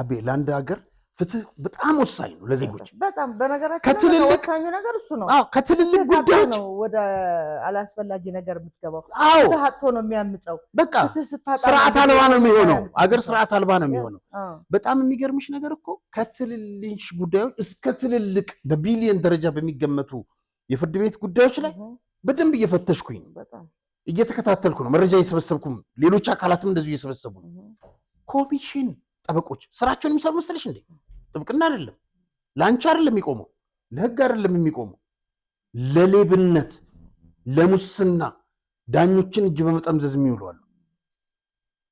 አቤ ለአንድ ሀገር ፍትህ በጣም ወሳኝ ነው ለዜጎች። በጣም በነገራችን ላይ ወሳኙ ነገር እሱ ነው። አዎ ከትልልቅ ጉዳዮች ነው ወደ አላስፈላጊ ነገር የምትገባው። አዎ ፍትህ አጥቶ ነው የሚያምፀው። በቃ ስርዓት አልባ ነው የሚሆነው። አገር ስርዓት አልባ ነው የሚሆነው። በጣም የሚገርምሽ ነገር እኮ ከትልልሽ ጉዳዮች እስከ ትልልቅ በቢሊዮን ደረጃ በሚገመቱ የፍርድ ቤት ጉዳዮች ላይ በደንብ እየፈተሽኩኝ ነው፣ እየተከታተልኩ ነው፣ መረጃ እየሰበሰብኩም፣ ሌሎች አካላትም እንደዚሁ እየሰበሰቡ ነው። ኮሚሽን ጠበቆች ስራቸውን የሚሰሩ መሰለሽ እንዴ? ጥብቅና አይደለም፣ ለአንቺ አይደለም የሚቆመው፣ ለህግ አይደለም የሚቆመው፣ ለሌብነት ለሙስና ዳኞችን እጅ በመጠምዘዝ የሚውሉ አሉ።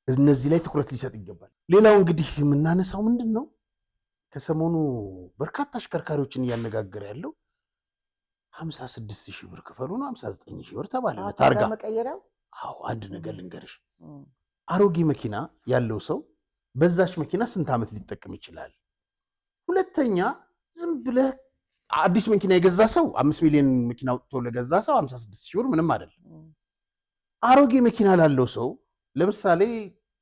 እነዚህ ላይ ትኩረት ሊሰጥ ይገባል። ሌላው እንግዲህ የምናነሳው ምንድን ነው፣ ከሰሞኑ በርካታ አሽከርካሪዎችን እያነጋገረ ያለው 56 ሺህ ብር ክፈሉ ነው፣ 59 ሺህ ብር ተባለ ለታርጋ መቀየሪያው። አዎ አንድ ነገር ልንገርሽ፣ አሮጌ መኪና ያለው ሰው በዛች መኪና ስንት ዓመት ሊጠቀም ይችላል? ሁለተኛ ዝም ብለህ አዲስ መኪና የገዛ ሰው 5 ሚሊዮን መኪና አውጥቶ ለገዛ ሰው 56 ሺህ ብር ምንም አይደለም። አሮጌ መኪና ላለው ሰው ለምሳሌ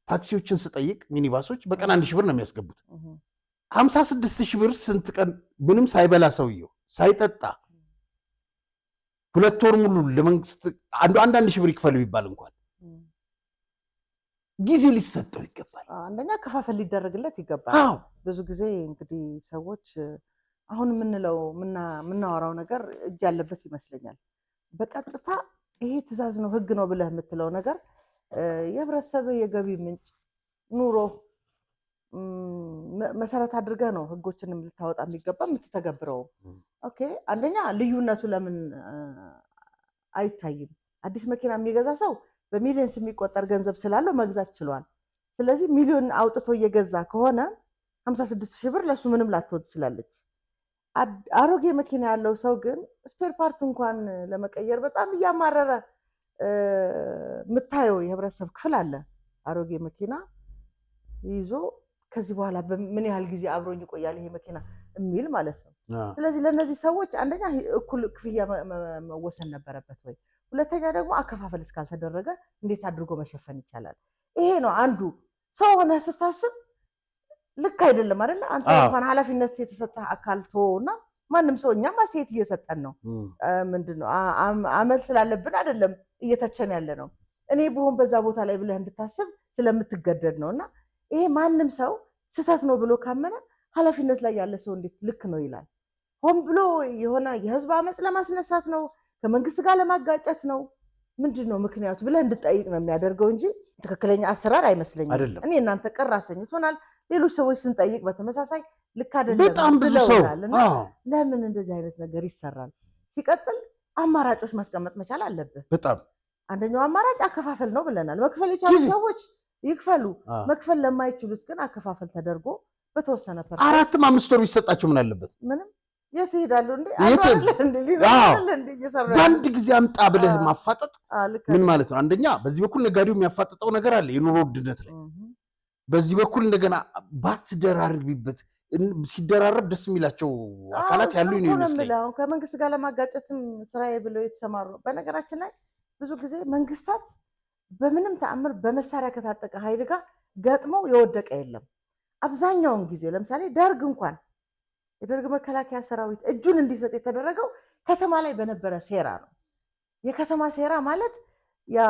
ታክሲዎችን ስጠይቅ ሚኒባሶች በቀን 1 ሺህ ብር ነው የሚያስገቡት። 56 ሺህ ብር ስንት ቀን ምንም ሳይበላ ሰውየው ሳይጠጣ 2 ወር ሙሉ ለመንግስት አንዳንድ ሺህ ብር ይክፈል ቢባል እንኳን ጊዜ ሊሰጠው ይገባል። አንደኛ ከፋፈል ሊደረግለት ይገባል። ብዙ ጊዜ እንግዲህ ሰዎች አሁን የምንለው የምናወራው ነገር እጅ ያለበት ይመስለኛል። በቀጥታ ይሄ ትዕዛዝ ነው ህግ ነው ብለህ የምትለው ነገር የህብረተሰብ የገቢ ምንጭ ኑሮ መሰረት አድርገህ ነው ህጎችንም ልታወጣ የሚገባ የምትተገብረው። okay አንደኛ ልዩነቱ ለምን አይታይም? አዲስ መኪና የሚገዛ ሰው በ millions የሚቆጠር ገንዘብ ስላለው መግዛት ችሏል። ስለዚህ ሚሊዮን አውጥቶ እየገዛ ከሆነ 56 ሺህ ብር ለሱ ምንም ላትሆን ትችላለች። አሮጌ መኪና ያለው ሰው ግን spare part እንኳን ለመቀየር በጣም እያማረረ የምታየው የህብረተሰብ ክፍል አለ። አሮጌ መኪና ይዞ ከዚህ በኋላ ምን ያህል ጊዜ አብሮኝ ይቆያል ይሄ መኪና የሚል ማለት ነው። ስለዚህ ለእነዚህ ሰዎች አንደኛ እኩል ክፍያ መወሰን ነበረበት ወይ? ሁለተኛ ደግሞ አከፋፈል እስካልተደረገ እንዴት አድርጎ መሸፈን ይቻላል? ይሄ ነው አንዱ ሰው ሆነህ ስታስብ ልክ አይደለም አይደለ? አንተ እንኳን ኃላፊነት የተሰጠህ አካል ተወውና ማንም ሰው እኛም አስተያየት እየሰጠን ነው። ምንድን ነው አመል ስላለብን አይደለም እየተቸን ያለ ነው። እኔ ብሆን በዛ ቦታ ላይ ብለህ እንድታስብ ስለምትገደድ ነው። እና ይሄ ማንም ሰው ስህተት ነው ብሎ ካመነ ኃላፊነት ላይ ያለ ሰው እንዴት ልክ ነው ይላል? ሆን ብሎ የሆነ የህዝብ አመፅ ለማስነሳት ነው፣ ከመንግስት ጋር ለማጋጨት ነው፣ ምንድን ነው ምክንያቱ ብለህ እንድጠይቅ ነው የሚያደርገው እንጂ ትክክለኛ አሰራር አይመስለኝም። እኔ እናንተ ቅር አሰኝቶናል። ሌሎች ሰዎች ስንጠይቅ በተመሳሳይ ልክ አይደለም በጣም ብዙ ሰው ብለውናል። እና ለምን እንደዚህ አይነት ነገር ይሰራል? ሲቀጥል አማራጮች ማስቀመጥ መቻል አለብህ። በጣም አንደኛው አማራጭ አከፋፈል ነው ብለናል። መክፈል የቻሉ ሰዎች ይክፈሉ፣ መክፈል ለማይችሉት ግን አከፋፈል ተደርጎ በተወሰነ percent 4ም 5 ወር ቢሰጣቸው ምን አለበት? ምንም የት ይሄዳሉ እንዴ? በአንድ ጊዜ አምጣ ብለህ ማፋጠጥ ምን ማለት ነው? አንደኛ በዚህ በኩል ነጋዴው የሚያፋጥጠው ነገር አለ የኑሮ ውድነት ላይ፣ በዚህ በኩል እንደገና ባትደራርቢበት ሲደራረብ ደስ የሚላቸው አካላት ያሉ ነው ይመስለኝ። አሁን ከመንግስት ጋር ለማጋጨትም ስራዬ ብለው የተሰማሩ። በነገራችን ላይ ብዙ ጊዜ መንግስታት በምንም ተአምር በመሳሪያ ከታጠቀ ኃይል ጋር ገጥመው የወደቀ የለም። አብዛኛውን ጊዜ ለምሳሌ ደርግ እንኳን የደርግ መከላከያ ሰራዊት እጁን እንዲሰጥ የተደረገው ከተማ ላይ በነበረ ሴራ ነው። የከተማ ሴራ ማለት ያ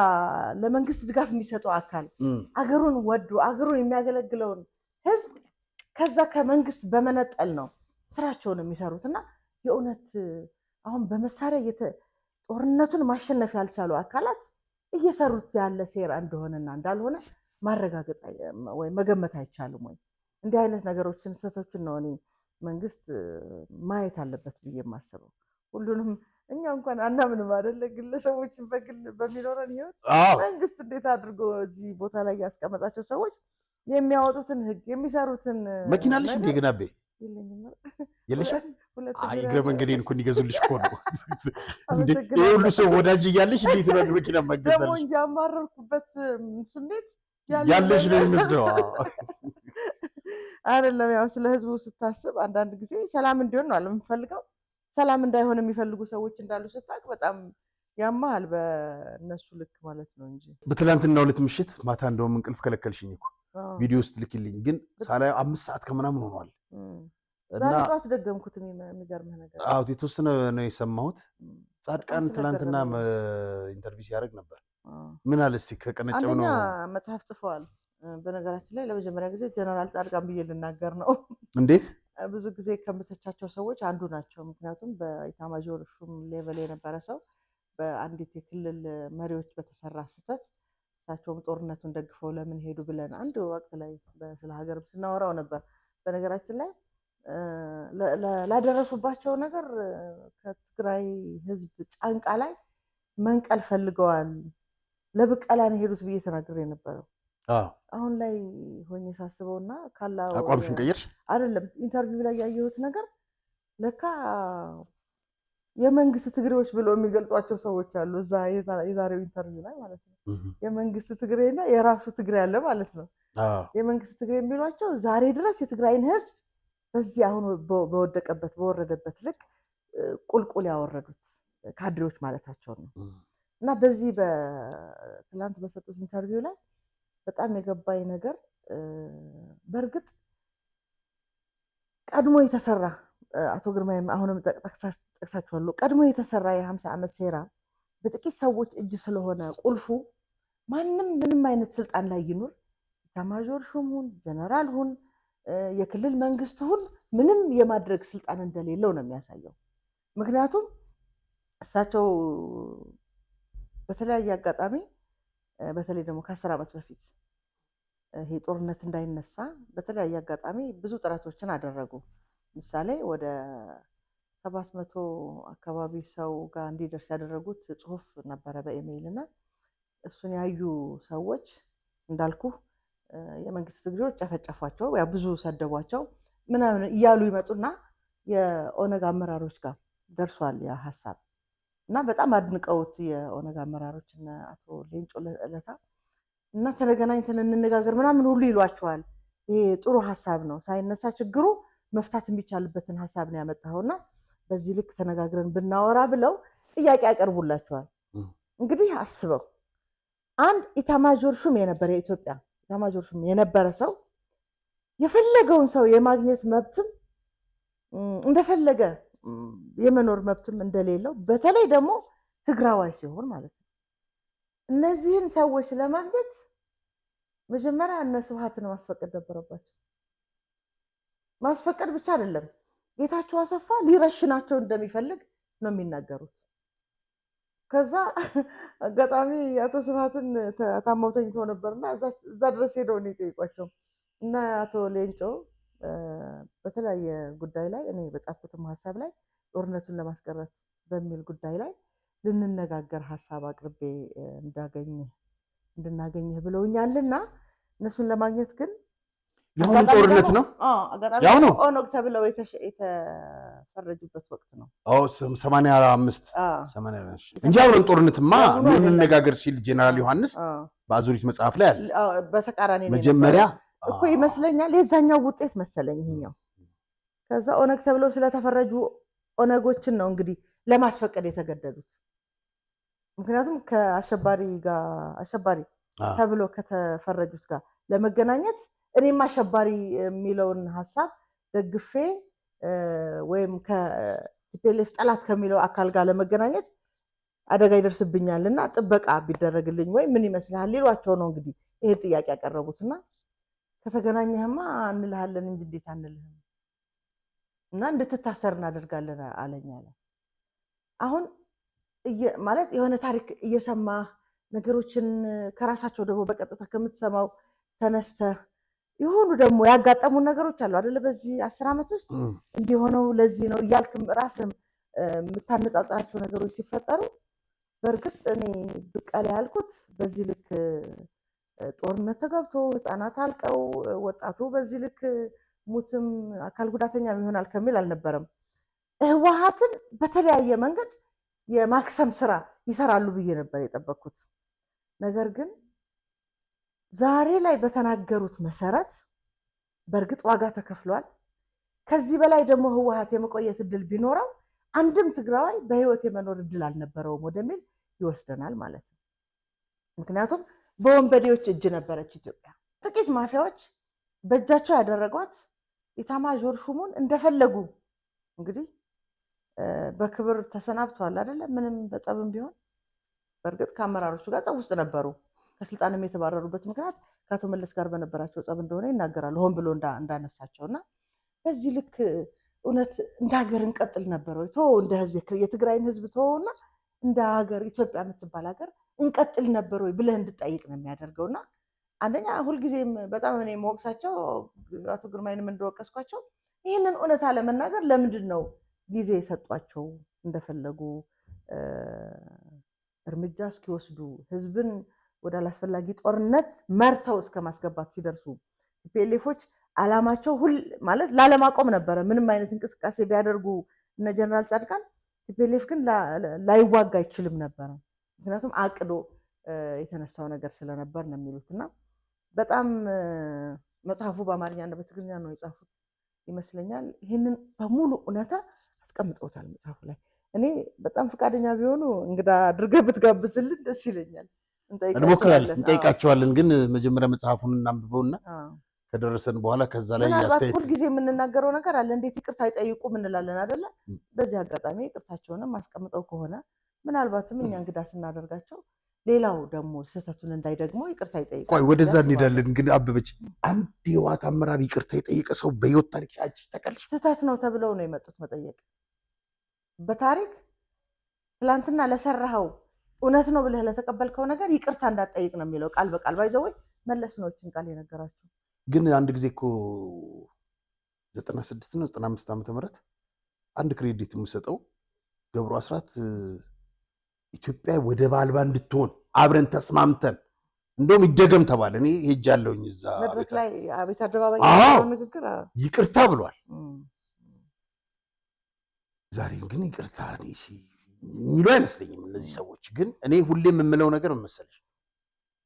ለመንግስት ድጋፍ የሚሰጠው አካል አገሩን ወዶ አገሩን የሚያገለግለውን ህዝብ ከዛ ከመንግስት በመነጠል ነው ስራቸውን የሚሰሩት። እና የእውነት አሁን በመሳሪያ ጦርነቱን ማሸነፍ ያልቻሉ አካላት እየሰሩት ያለ ሴራ እንደሆነና እንዳልሆነ ማረጋገጥ ወይ መገመት አይቻልም ወይ? እንዲህ አይነት ነገሮችን ስህተቶችን ነው እኔ መንግስት ማየት አለበት ብዬ የማስበው። ሁሉንም እኛ እንኳን አናምንም አይደለ? ግለሰቦችን በግል በሚኖረን ህይወት መንግስት እንዴት አድርጎ እዚህ ቦታ ላይ ያስቀመጣቸው ሰዎች የሚያወጡትን ህግ የሚሰሩትን መኪና አለሽ እንዴ? ግን አቤ የለሽም? እግረ መንገዴን እኮ እንዲገዙልሽ እኮ ነው። ይሄ ሁሉ ሰው ወዳጅ እያለሽ እንዴት ነው መኪና የማይገዛልሽ? ደግሞ እያማረርኩበት ስሜት ያለሽ ነው የሚመስለው። አይደለም ያው ስለ ህዝቡ ስታስብ አንዳንድ ጊዜ ሰላም እንዲሆን ነው የምንፈልገው። ሰላም እንዳይሆን የሚፈልጉ ሰዎች እንዳሉ ስታውቅ በጣም ያማል፣ በእነሱ ልክ ማለት ነው እንጂ። በትላንትናው ዕለት ምሽት ማታ እንደውም እንቅልፍ ከለከልሽኝ እኮ ቪዲዮ ውስጥ ልክልኝ፣ ግን ሳላየው 5 ሰዓት ከምናምን ሆኗል። እና ዛሬ ደገምኩት። የሚገርምህ ነገር አዎ የተወሰነ ነው የሰማሁት። ጻድቃን ትላንትና interview ሲያደርግ ነበር። ምን አለ እስኪ ከቀነጨው ነው። አንደኛ መጽሐፍ ጽፈዋል። በነገራችን ላይ ለመጀመሪያ ጊዜ ጀነራል ጻድቃን ብዬ ልናገር ነው። እንዴት ብዙ ጊዜ ከምተቻቸው ሰዎች አንዱ ናቸው። ምክንያቱም በኢታማዦር ሹም level የነበረ ሰው በአንዲት የክልል መሪዎች በተሰራ ስህተት እሳቸውም ጦርነቱን ደግፈው ለምን ሄዱ ብለን አንድ ወቅት ላይ ስለ ሀገርም ስናወራው ነበር። በነገራችን ላይ ላደረሱባቸው ነገር ከትግራይ ሕዝብ ጫንቃ ላይ መንቀል ፈልገዋል፣ ለብቀላ ነው የሄዱት ብዬ ተናግሬ የነበረው። አሁን ላይ ሆኜ ሳስበውና ካላው አቋምሽን ቀየርሽ አይደለም interview ላይ ያየሁት ነገር ለካ የመንግስት ትግሬዎች ብለው የሚገልጿቸው ሰዎች አሉ። እዛ የዛሬው interview ላይ ማለት ነው። የመንግስት ትግሬና የራሱ ትግሬ አለ ማለት ነው። የመንግስት ትግሬ የሚሏቸው ዛሬ ድረስ የትግራይን ህዝብ በዚህ አሁን በወደቀበት በወረደበት ልክ ቁልቁል ያወረዱት ካድሬዎች ማለታቸው ነው። እና በዚህ በትላንት በሰጡት interview ላይ በጣም የገባኝ ነገር በእርግጥ ቀድሞ የተሰራ አቶ ግርማይም አሁንም ጠቅሳችኋለሁ። ቀድሞ የተሰራ የ50 ዓመት ሴራ በጥቂት ሰዎች እጅ ስለሆነ ቁልፉ ማንም ምንም አይነት ስልጣን ላይ ይኑር ኢታማዦር ሹም ሁን ጀነራል ሁን የክልል መንግስት ሁን ምንም የማድረግ ስልጣን እንደሌለው ነው የሚያሳየው። ምክንያቱም እሳቸው በተለያየ አጋጣሚ በተለይ ደግሞ ከ10 ዓመት በፊት ይሄ ጦርነት እንዳይነሳ በተለያየ አጋጣሚ ብዙ ጥረቶችን አደረጉ። ምሳሌ ወደ 700 አካባቢ ሰው ጋር እንዲደርስ ያደረጉት ጽሁፍ ነበረ በኢሜይል እና እሱን ያዩ ሰዎች እንዳልኩ የመንግስት ትግሬዎች ጨፈጨፏቸው፣ ያ ብዙ ሰደቧቸው ምናምን እያሉ ይመጡና የኦነግ አመራሮች ጋር ደርሷል ያ ሀሳብ እና በጣም አድንቀውት የኦነግ አመራሮች እና አቶ ሌንጮ ለታ እና ተገናኝተን እንነጋገር ምናምን ሁሉ ይሏቸዋል። ይሄ ጥሩ ሀሳብ ነው፣ ሳይነሳ ችግሩ መፍታት የሚቻልበትን ሀሳብ ነው ያመጣኸውና በዚህ ልክ ተነጋግረን ብናወራ ብለው ጥያቄ ያቀርቡላቸዋል። እንግዲህ አስበው፣ አንድ ኢታማዦር ሹም የነበረ፣ የኢትዮጵያ ኢታማዦር ሹም የነበረ ሰው የፈለገውን ሰው የማግኘት መብትም እንደፈለገ የመኖር መብትም እንደሌለው፣ በተለይ ደግሞ ትግራዋይ ሲሆን ማለት ነው። እነዚህን ሰዎች ለማግኘት መጀመሪያ እነ ስብሐትን ማስፈቀድ ነበረባቸው። ማስፈቀድ ብቻ አይደለም፣ ጌታቸው አሰፋ ሊረሽናቸው እንደሚፈልግ ነው የሚናገሩት። ከዛ አጋጣሚ አቶ ስብሐትን ታመው ተኝተው ነበርና እዛ ድረስ ሄደው ነው የጠየቋቸው። እና አቶ ሌንጮ በተለያየ ጉዳይ ላይ፣ እኔ በጻፍኩትም ሀሳብ ላይ፣ ጦርነቱን ለማስቀረት በሚል ጉዳይ ላይ ልንነጋገር ሀሳብ አቅርቤ እንዳገኝህ እንድናገኝህ ብለውኛልና እነሱን ለማግኘት ግን የአሁኑ አጋጣሚ ጦርነት ደግሞ ነው። አዎ፣ አጋጣሚ ያው ነው። ኦነግ ተብለው የተፈረጁበት ወቅት ነው። አዎ፣ 85 እንጂ አሁን ጦርነትማ የአሁኑ አይደለም። እንነጋገር ሲል ጄኔራል ዮሐንስ በአዙሪት መጽሐፍ ላይ አለ። አዎ፣ በተቃራኒ ነው መጀመሪያ የነበረው እኮ ይመስለኛል። የዛኛው ውጤት መሰለኝ ይሄኛው። ከዛ ኦነግ ተብለው ስለተፈረጁ ኦነጎችን ነው እንግዲህ ለማስፈቀድ የተገደዱት። ምክንያቱም ከአሸባሪ ጋር፣ አሸባሪ ተብሎ ከተፈረጁት ጋር ለመገናኘት እኔም አሸባሪ የሚለውን ሀሳብ ደግፌ ወይም ከ TPLF ጠላት ከሚለው አካል ጋር ለመገናኘት አደጋ ይደርስብኛል እና ጥበቃ ቢደረግልኝ ወይ ምን ይመስልሃል ሊሏቸው ነው እንግዲህ ይሄን ጥያቄ ያቀረቡትና ከተገናኘህማ እንልሃለን እንጂ እንዴት አንልህም እና እንድትታሰር እናደርጋለን አለኝ አለ። አሁን ማለት የሆነ ታሪክ እየሰማህ፣ ነገሮችን ከራሳቸው ደግሞ በቀጥታ ከምትሰማው ተነስተህ የሆኑ ደግሞ ያጋጠሙ ነገሮች አሉ አይደለ? በዚህ 10 ዓመት ውስጥ እንዲሆነው ለዚህ ነው እያልክም ራስህም የምታነጻጽራቸው ነገሮች ሲፈጠሩ፣ በእርግጥ እኔ ብቀላ ያልኩት በዚህ ልክ ጦርነት ተገብቶ፣ ህፃናት አልቀው፣ ወጣቱ በዚህ ልክ ሙትም አካል ጉዳተኛም ይሆናል ከሚል አልነበረም። ህወሓትን በተለያየ መንገድ የማክሰም ስራ ይሰራሉ ብዬ ነበር የጠበቅኩት። ነገር ግን ዛሬ ላይ በተናገሩት መሰረት በእርግጥ ዋጋ ተከፍሏል። ከዚህ በላይ ደግሞ ህወሓት የመቆየት እድል ቢኖረው አንድም ትግራዋይ በህይወት የመኖር እድል አልነበረውም ወደሚል ይወስደናል ማለት ነው። ምክንያቱም በወንበዴዎች እጅ ነበረች ኢትዮጵያ። ጥቂት ማፊያዎች በእጃቸው ያደረጓት፣ ኢታማዦር ሹሙን እንደፈለጉ እንግዲህ በክብር ተሰናብተዋል አይደለም? ምንም በጸብም ቢሆን፣ በእርግጥ ከአመራሮቹ ጋር ጸብ ውስጥ ነበሩ። ከስልጣንም የተባረሩበት ምክንያት ከአቶ መለስ ጋር በነበራቸው ጸብ እንደሆነ ይናገራሉ። ሆን ብሎ እንዳነሳቸው። እና በዚህ ልክ እውነት እንደ ሀገር እንቀጥል ነበር ወይ? ተወው፣ እንደ ህዝብ የትግራይን ህዝብ ተወውና እንደ ሀገር ኢትዮጵያ የምትባል ሀገር እንቀጥል ነበር ወይ ብለህ እንድጠይቅ ነው የሚያደርገው። እና አንደኛ ሁልጊዜም በጣም እኔ የምወቅሳቸው፣ አቶ ግርማይንም እንደወቀስኳቸው፣ ይህንን እውነታ ለመናገር ለምንድን ነው ጊዜ የሰጧቸው? እንደፈለጉ እርምጃ እስኪወስዱ፣ ህዝብን ወደ አላስፈላጊ ጦርነት መርተው እስከ ማስገባት ሲደርሱ። TPLF ኦች አላማቸው ሁል ማለት ላለማቆም ነበረ። ምንም አይነት እንቅስቃሴ ቢያደርጉ እነ ጀነራል ጻድቃን፣ TPLF ግን ላይዋጋ አይችልም ነበረ። ምክንያቱም አቅዶ የተነሳው ነገር ስለነበር ነው የሚሉት። እና በጣም መጽሐፉ በአማርኛ እና በትግርኛ ነው የጻፉት ይመስለኛል። ይህንን በሙሉ እውነታ አስቀምጠውታል መጽሐፉ ላይ። እኔ በጣም ፈቃደኛ ቢሆኑ እንግዳ አድርገህ ብትጋብዝልን ደስ ይለኛል። እንሞክራለን፣ እንጠይቃቸዋለን። ግን መጀመሪያ መጽሐፉን እናንብበውና ከደረሰን በኋላ ከዛ ላይ ምናልባት አስተያየት ሁልጊዜ የምንናገረው ነገር አለ። እንዴት ይቅርታ አይጠይቁም እንላለን አይደለ? በዚህ አጋጣሚ ይቅርታቸውንም አስቀምጠው ከሆነ ምናልባትም እኛ እንግዳ ስናደርጋቸው ሌላው ደግሞ ስህተቱን እንዳይደግመው ይቅርታ ይጠይቃል ቆይ፣ ወደዛ ብዬ አስባለሁ። እንሄዳለን። ግን አበበች፣ አንድ የህወሓት አመራር ይቅርታ የጠየቀ ሰው በህይወት ታሪክ አንቺ ታውቂያለሽ? ስህተት ነው ተብለው ነው የመጡት መጠየቅ። በታሪክ ትላንትና ለሰራኸው፣ እውነት ነው ብለህ ለተቀበልከው ነገር ይቅርታ እንዳትጠይቅ ነው የሚለው ቃል በቃል። By the way መለስ ነው ይህችን ቃል የነገራቸው። ግን አንድ ጊዜ እኮ 96 ነው 95 ዓመተ ምህረት አንድ credit የምሰጠው ገብሩ አስራት ኢትዮጵያ ወደብ አልባ እንድትሆን አብረን ተስማምተን እንደውም ይደገም ተባለ። እኔ ሄጃለሁኝ እዛ መድረክ ላይ አቤት አደባባይ ያለው ንግግር ይቅርታ ብሏል። ዛሬም ግን ይቅርታ እኔ የሚሉ አይመስለኝም እነዚህ ሰዎች። ግን እኔ ሁሌም የምለው ነገር ምን መሰለሽ፣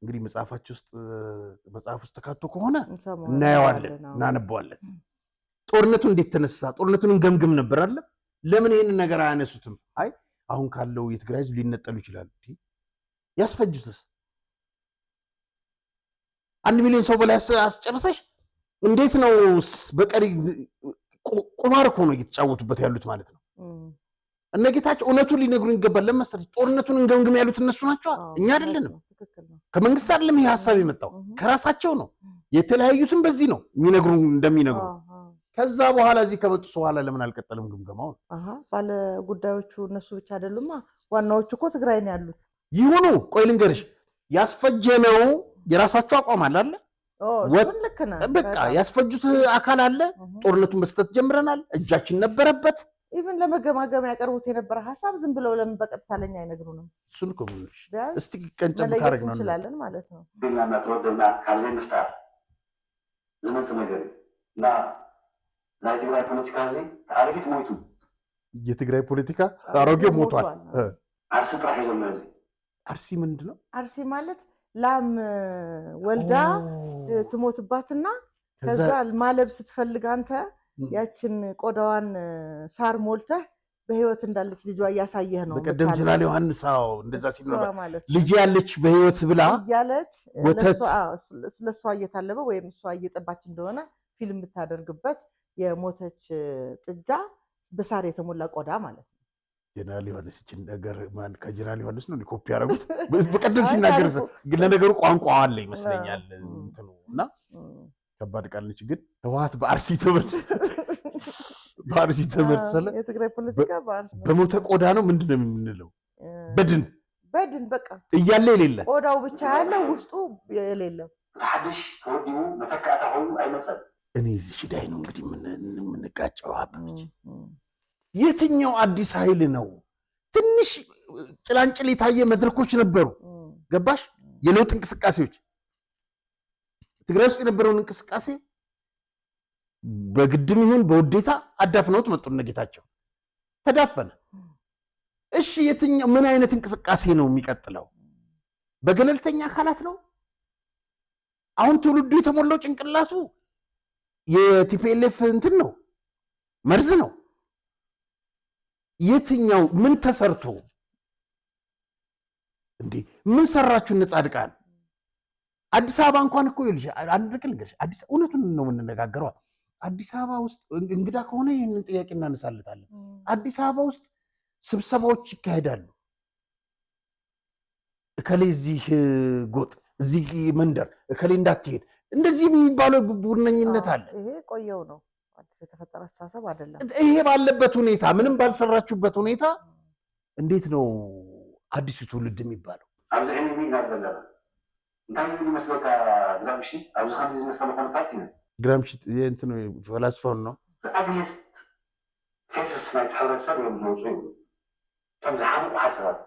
እንግዲህ መጽሐፋቸው ውስጥ መጽሐፍ ውስጥ ተካቶ ከሆነ እንሰማዋለን፣ እናየዋለን፣ አዎ። እናነበዋለን። ጦርነቱ እንዴት ተነሳ? ጦርነቱን እንገምግም ነበር አለ። ለምን ይህንን ነገር አያነሱትም? አይ፣ አሁን ካለው የትግራይ ህዝብ ሊነጠሉ ይችላሉ። እንዴ! ያስፈጁትስ 1 ሚሊዮን ሰው በላይ አስጨርሰሽ እንዴት ነው በቀሪ ቁማር እኮ ነው እየተጫወቱበት ያሉት ማለት ነው። እነ ጌታቸው እውነቱን ሊነግሩን ይገባል። ለመሰለሽ ጦርነቱን እንገምግም ያሉት እነሱ ናቸው፣ እኛ አይደለንም። ከመንግስት አይደለም ይሄ ሀሳብ የመጣው፣ ከራሳቸው ነው። የተለያዩትም በዚህ ነው የሚነግሩ እንደሚነግሩ። ከዛ በኋላ እዚህ ከመጡ በኋላ ለምን አልቀጠልም ግምገማው? ባለ ጉዳዮቹ እነሱ ብቻ አይደሉማ። ዋናዎቹ እኮ ትግራይ ነው ያሉት። ይሁኑ። ቆይ ልንገርሽ፣ ያስፈጀነው የራሳቸው አቋም አለ አይደል? ልክ ነህ። በቃ ያስፈጁት አካል አለ። ጦርነቱን መስጠት ጀምረናል። እጃችን ነበረበት። Even ለመገማገም ያቀርቡት የነበረ ሀሳብ ዝም ብለው ለምን በቀጥታ ለኛ አይነግሩንም? እሱን እኮ የምልሽ። ቢያንስ እስቲ ቀንጨብ መለየት ካደረግ ነው እንችላለን ማለት ነው። ኢልና እናተወደብና ካብ ዘይምፍጣር ዝመፅእ ነገር እዩ እና ናይ ትግራይ ፖለቲካ እዚ ኣረጊት ሞይቱ። የትግራይ ፖለቲካ አሮጌው ሞቷል። ዓርሲ ጥራሕ እዩ ዘሎ እዚ። አርሲ ምንድን ነው? አርሲ ማለት ላም ወልዳ ትሞትባትና ከዛ ማለብ ስትፈልግ አንተ ያችን ቆዳዋን ሳር ሞልተህ በህይወት እንዳለች ልጇ እያሳየህ ነው። በቀደም የምታለበው። ጀነራል ዮሐንስ አዎ እንደዛ ሲል እሷ ነበር። ማለት ነው። ልጅ ያለች በህይወት ብላ እያለች ወተት ለእሷ እየታለበ ወይም እሷ እየጠባች እንደሆነ ፊልም የምታደርግበት የሞተች ጥጃ በሳር የተሞላ ቆዳ ማለት ነው። ጀነራል ዮሐንስ ይችን ነገር ማን ከጀነራል ዮሐንስ ነው ኮፒ ያደረጉት? በቀደም ሲናገር አይ፣ ግን ለነገሩ ቋንቋ አለ ይመስለኛል እንትኑ እና ከባድ ቃል ነች። ግን ህወሓት በአርሲ ተመሰለ። የትግራይ ፖለቲካ በአርሲ በሞተ ቆዳ ነው ምንድን ነው የምንለው? በድን በድን በቃ እያለ የሌለ ቆዳው ብቻ ያለው ውስጡ የሌለው። እቲ ሓድሽ ተወዲቡ መተካእታ ኮይኑ ኣይመፀን። እኔ እዚህ ዳይ ነው እንግዲህ የምንጋጨው። አበበች፣ የትኛው አዲስ ኃይል ነው? ትንሽ ጭላንጭል የታየ መድረኮች ነበሩ። ገባሽ? የለውጥ እንቅስቃሴዎች ትግራይ ውስጥ የነበረውን እንቅስቃሴ በግድም ይሁን በውዴታ አዳፍነውት መጡ። እነ ጌታቸው ተዳፈነ። እሺ የትኛው ምን አይነት እንቅስቃሴ ነው የሚቀጥለው? በገለልተኛ አካላት ነው? አሁን ትውልዱ የተሞላው ጭንቅላቱ የ TPLF እንትን ነው፣ መርዝ ነው። የትኛው ምን ተሰርቶ እንዴ? ምን ሰራችሁ እነ ጻድቃን? አዲስ አበባ እንኳን እኮ ይኸውልሽ አንድ ነገር ልንገርሽ፣ አዲስ እውነቱን ነው የምንነጋገረው። አዲስ አበባ ውስጥ እንግዳ ከሆነ ይህንን ጥያቄ እናነሳለታለን። አዲስ አበባ ውስጥ ስብሰባዎች ይካሄዳሉ። እከሌ እዚህ ጎጥ፣ እዚህ መንደር፣ እከሌ እንዳትሄድ እንደዚህ የሚባለው ቡድነኝነት አለ። ይሄ ቆየው ነው፣ አዲስ የተፈጠረ አስተሳሰብ አይደለም። ይሄ ባለበት ሁኔታ፣ ምንም ባልሰራችሁበት ሁኔታ እንዴት ነው አዲሱ ትውልድ የሚባለው? ኣብዚ ሕዚ ኢና ዘለና። እንታይ ይብል ይመስለካ ግራምሺ? ኣብዚ ከምዚ ዝመሰለ ኩነታት እዩ ግራምሺ እንትኑ ፈላስፋውን ነው። Ugliest faces ናይቲ ሕብረተሰብ እዮም ዝወፁ ይብሉ። እቶም ዝሓመቁ ሓሳባት፣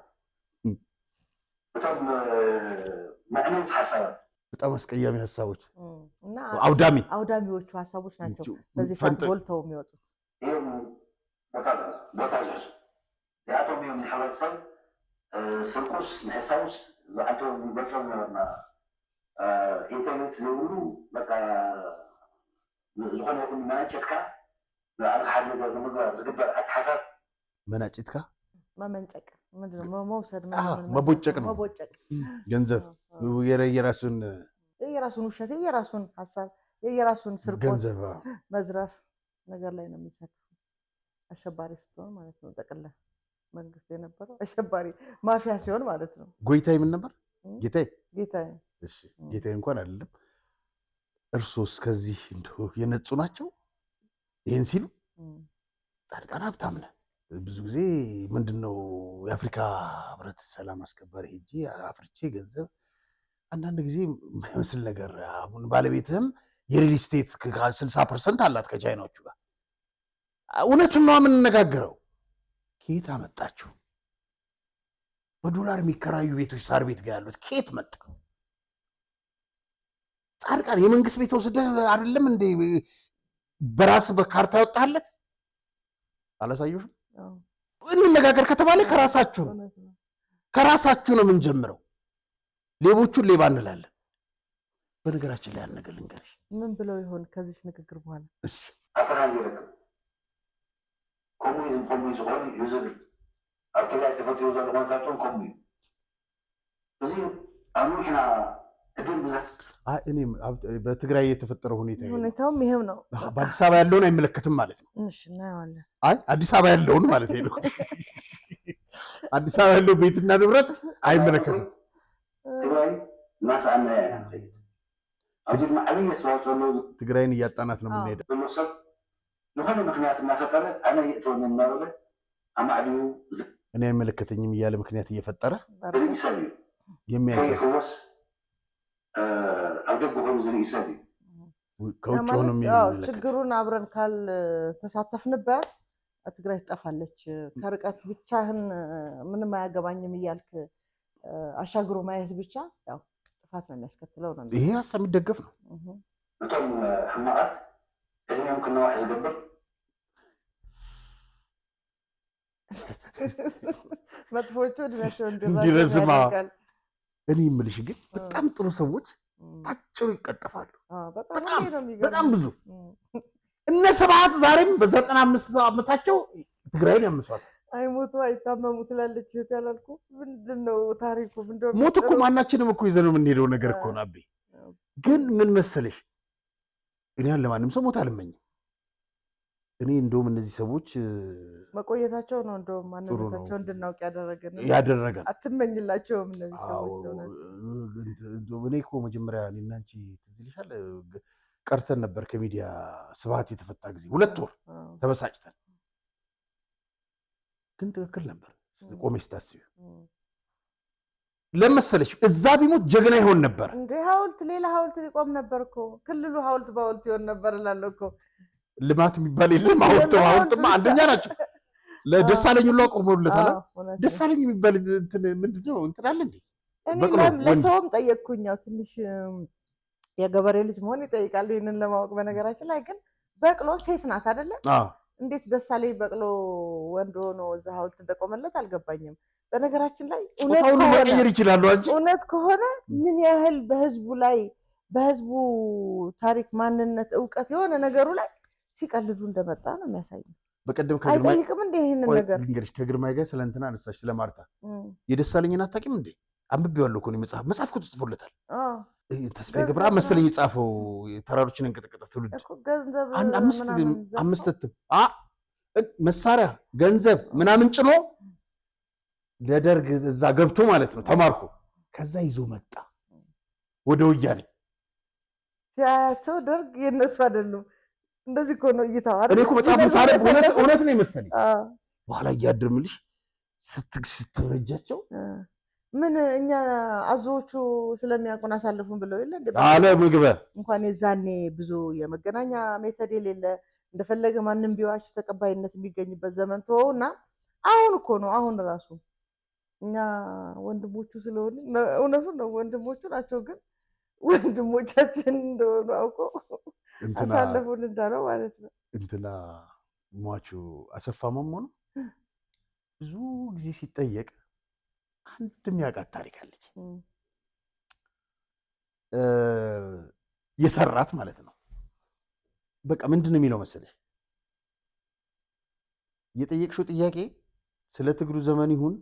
እቶም መዕነውቲ ሓሳባት። በጣም አስቀያሚ ሀሳቦች። እና አውዳሚ። አውዳሚዎቹ ሀሳቦች ናቸው በዚህ ሰዓት ጎልተው የሚወጡት። እዮም ቦታ ዝሕዙ። እዚኣቶም እዮም ንሕብረተሰብ ስርቁስ ንሕሳውስ ዝዓቶ ንገልፆ ዝነበርና ኢንተርኔት ዘይብሉ በቃ ዝኾነ ይኹን መናጨትካ ንባዕልካ ሓደ ነገር ንምግባር ዝግበር ኣተሓሳብ። መናጭትካ። መመንጨቅ ምንድን ነው? መውሰድ። መቦጨቅ ነው። መቦጨቅ። ገንዘብ የራሱን የራሱን ውሸት፣ የራሱን ሀሳብ፣ የራሱን ስርቆት፣ ገንዘብ መዝረፍ ነገር ላይ ነው የሚሳተፉ። አሸባሪ ስትሆን ማለት ነው። ጠቅላ መንግስት የነበረው አሸባሪ ማፊያ ሲሆን ማለት ነው። ጎይታይ ምን ነበር? ጌታዬ። ጌታዬ። እሺ ጌታዬ እንኳን አይደለም። እርሶስ ከዚህ እንደው የነጹ ናቸው? ይህን ሲሉ ጻድቃን ሀብታም ነህ። ብዙ ጊዜ ምንድን ነው የአፍሪካ ህብረት ሰላም አስከባሪ ሄጄ አፍርቼ ገንዘብ አንዳንድ ጊዜ የማይመስል ነገር አሁን ባለቤትህም የ real estate 60% አላት ከቻይናዎቹ ጋር። እውነቱን ነው የምንነጋገረው። ከየት አመጣችሁ? በዶላር የሚከራዩ ቤቶች ሳር ቤት ጋር ያሉት ከየት መጣ? ጻድቃን የመንግስት ቤት ወስደህ አይደለም እንዴ በራስ በካርታ ያወጣለት? አላሳየሁሽም? እንነጋገር ከተባለ ከራሳችሁ ነው፣ ከራሳችሁ ነው የምንጀምረው። ሌቦቹን ሌባ እንላለን። በነገራችን ላይ አንድ ነገር ልንገርሽ። ምን ብለው ይሆን ከዚህ ንግግር በኋላ? እሺ upper hand ይረክብ። ከምኡ እዩ ከምኡ እዩ ዝኾኑ እዩ ዝብል። ኣብ ትግራይ ተፈጢሩ ዘሎ ኩነታት እውን ከምኡ እዩ። እዚ ኣብ ንሕና እድል ብዛሕ አይ እኔም በትግራይ የተፈጠረው ሁኔታ ይሄ ነው። ሁኔታውም ይሄው ነው። በአዲስ አበባ ያለውን አይመለከትም ማለት ነው። እሺ እናየዋለን። አይ አዲስ አበባ ያለውን ማለት ነው። አዲስ አበባ ያለው ቤትና ንብረት አይመለከትም። ትግራይ እናሰኣና ኢና ንኸይድ። ኣብዚ ድማ ዓብዪ ኣስተዋፅኦ ኣለዎ ትግራይን እያጣናት ነው የምንሄደው። ዘሎ ሰብ ዝኾነ ምክንያት እናፈጠረ ኣነ የእትወኒ እናበለ ኣማዕድዩ እኔ አይመለከተኝም እያለ ምክንያት እየፈጠረ ዝርኢ ሰብ እዩ። የሚያይ ሰው ከይሕወስ ኣብ ደገ ኮይኑ ዝርኢ ሰብ እዩ። ከውጭ ሆኖ ማለት ያው የሚመለከት ችግሩን አብረን ካልተሳተፍንበት ትግራይ ትጠፋለች። ከርቀት ብቻህን ምንም አያገባኝም እያልክ አሻግሮ ማየት ብቻ ያው ጥፋት ነው የሚያስከትለው ነው። ይሄ ሀሳብ የሚደገፍ ነው። እቶም ሕማቃት ዕድሜኦም ክነዋሕ ዝገብር መጥፎቹ እድሜያቸው እንዲረዝም እንዲረዝም ያደርጋል። እኔ የምልሽ ግን በጣም ጥሩ ሰዎች ባጭሩ ይቀጠፋሉ። በጣም በጣም ሁሌ ነው የሚገርመው። በጣም ብዙ እነ ስብሐት ዛሬም በ95 ዓመታቸው ትግራይን ያምሷል። አይሞቱ አይታመሙ ትላለች እህቴ አላልኩ? ምንድን ነው ታሪኩ? ምንድን ነው ሞት እኮ ሚስጥሩ? ማናችንም እኮ ይዘነው የምንሄደው ነገር እኮ ነው። አቤ ግን ምን መሰለሽ፣ እኔ ለማንም ሰው ሞት አልመኝም። እኔ እንደውም እነዚህ ሰዎች መቆየታቸው ነው እንደውም ጥሩ ነው። ማንነታቸው እንድናውቅ ያደረገን። ያደረገን። አትመኝላቸውም እነዚህ አዎ፣ ሰዎች እውነት። እንደውም እኔ እኮ መጀመሪያ እኔና አንቺ ትዝ ይልሻል ቀርተን ነበር ከሚዲያ ስብሐት የተፈታ ጊዜ 2 ወር ተበሳጭተን፣ ግን ትክክል ነበር ቆሜ ስታስቢው። ለመሰለሽ እዛ ቢሞት ጀግና ይሆን ነበር። እንዴ ሐውልት ሌላ ሐውልት ሊቆም ነበር እኮ፣ ክልሉ ሐውልት በሐውልት ይሆን ነበር እላለሁ እኮ። ልማት የሚባል የለም። ሐውልት ሐውልትማ አንደኛ ናቸው። ለደሳለኝ ሁሉ አቆመውለታል። አዎ፣ እውነት ነው። ደሳለኝ የሚባል እንትን ምንድን ነው እንትን አለ እንዴ? እኔ በቅሎ ወንድ። ለሰውም ጠየቅኩኝ። ያው ትንሽ የገበሬ ልጅ መሆን ይጠይቃል ይህንን ለማወቅ። በነገራችን ላይ ግን በቅሎ ሴት ናት አይደለ? አዎ። እንዴት ደሳለኝ በቅሎ ወንድ ሆኖ እዛ ሐውልት እንደቆመለት አልገባኝም። በነገራችን ላይ እውነት ጾታውን ከሆነ መቀየር ይችላሉ አንቺ። እውነት ከሆነ ምን ያህል በህዝቡ ላይ በህዝቡ ታሪክ፣ ማንነት፣ እውቀት የሆነ ነገሩ ላይ ሲቀልዱ እንደመጣ ነው የሚያሳየው። በቀደም ከግርማይ አይጠይቅም እንደ ይህንን ቆይ ነገር? ልንገርሽ፣ ከግርማይ ጋር ስለ እንትና አነሳሽ፣ ስለ ማርታ። የደሳለኝን አታውቂም እንዴ? አንብቤዋለሁ እኮ እኔ መጽሐፍ መጽሐፍ እኮ ተጽፎለታል። ተስፋዬ ገብረአብ መሰለኝ የጻፈው ተራሮችን ያንቀጠቀጠ ትውልድ። እኮ ገንዘብ አንድ አምስት ምናምን ዘርፎ አምስት እትም መሳሪያ ገንዘብ ምናምን ጭኖ ለደርግ እዛ ገብቶ ማለት ነው ተማርኮ ከዛ ይዞ መጣ ወደ ወያኔ። ሲያያቸው ደርግ የእነሱ አይደሉም። እንደዚህ እኮ ነው እይታው እኔ እኮ መጽሐፉን ሳነብ እውነት እውነት ነው የመሰለኝ። በኋላ እያድር ምልሽ ስትረጃቸው ምን እኛ አዞዎቹ ስለሚያውቁን አሳልፉን ብለው የለ እንዴ? አለ ምግበ እንኳን የዛኔ ብዙ የመገናኛ method የሌለ፣ እንደፈለገ ማንም ቢዋሽ ተቀባይነት የሚገኝበት ዘመን ተወው እና አሁን እኮ ነው፣ አሁን ራሱ እኛ ወንድሞቹ ስለሆኑ፣ እውነቱን ነው ወንድሞቹ ናቸው፣ ግን ወንድሞቻችን እንደሆኑ አውቆ እንትና አሳልፉን እንዳለው ማለት ነው። እንትና ሟቹ አሰፋ ማሞ ነው ብዙ ጊዜ ሲጠየቅ አንድ የሚያውቃት ታሪክ አለች የሰራት ማለት ነው። በቃ ምንድን ነው የሚለው መሰለሽ፣ የጠየቅሽው ጥያቄ ስለ ትግሉ ዘመን ይሁን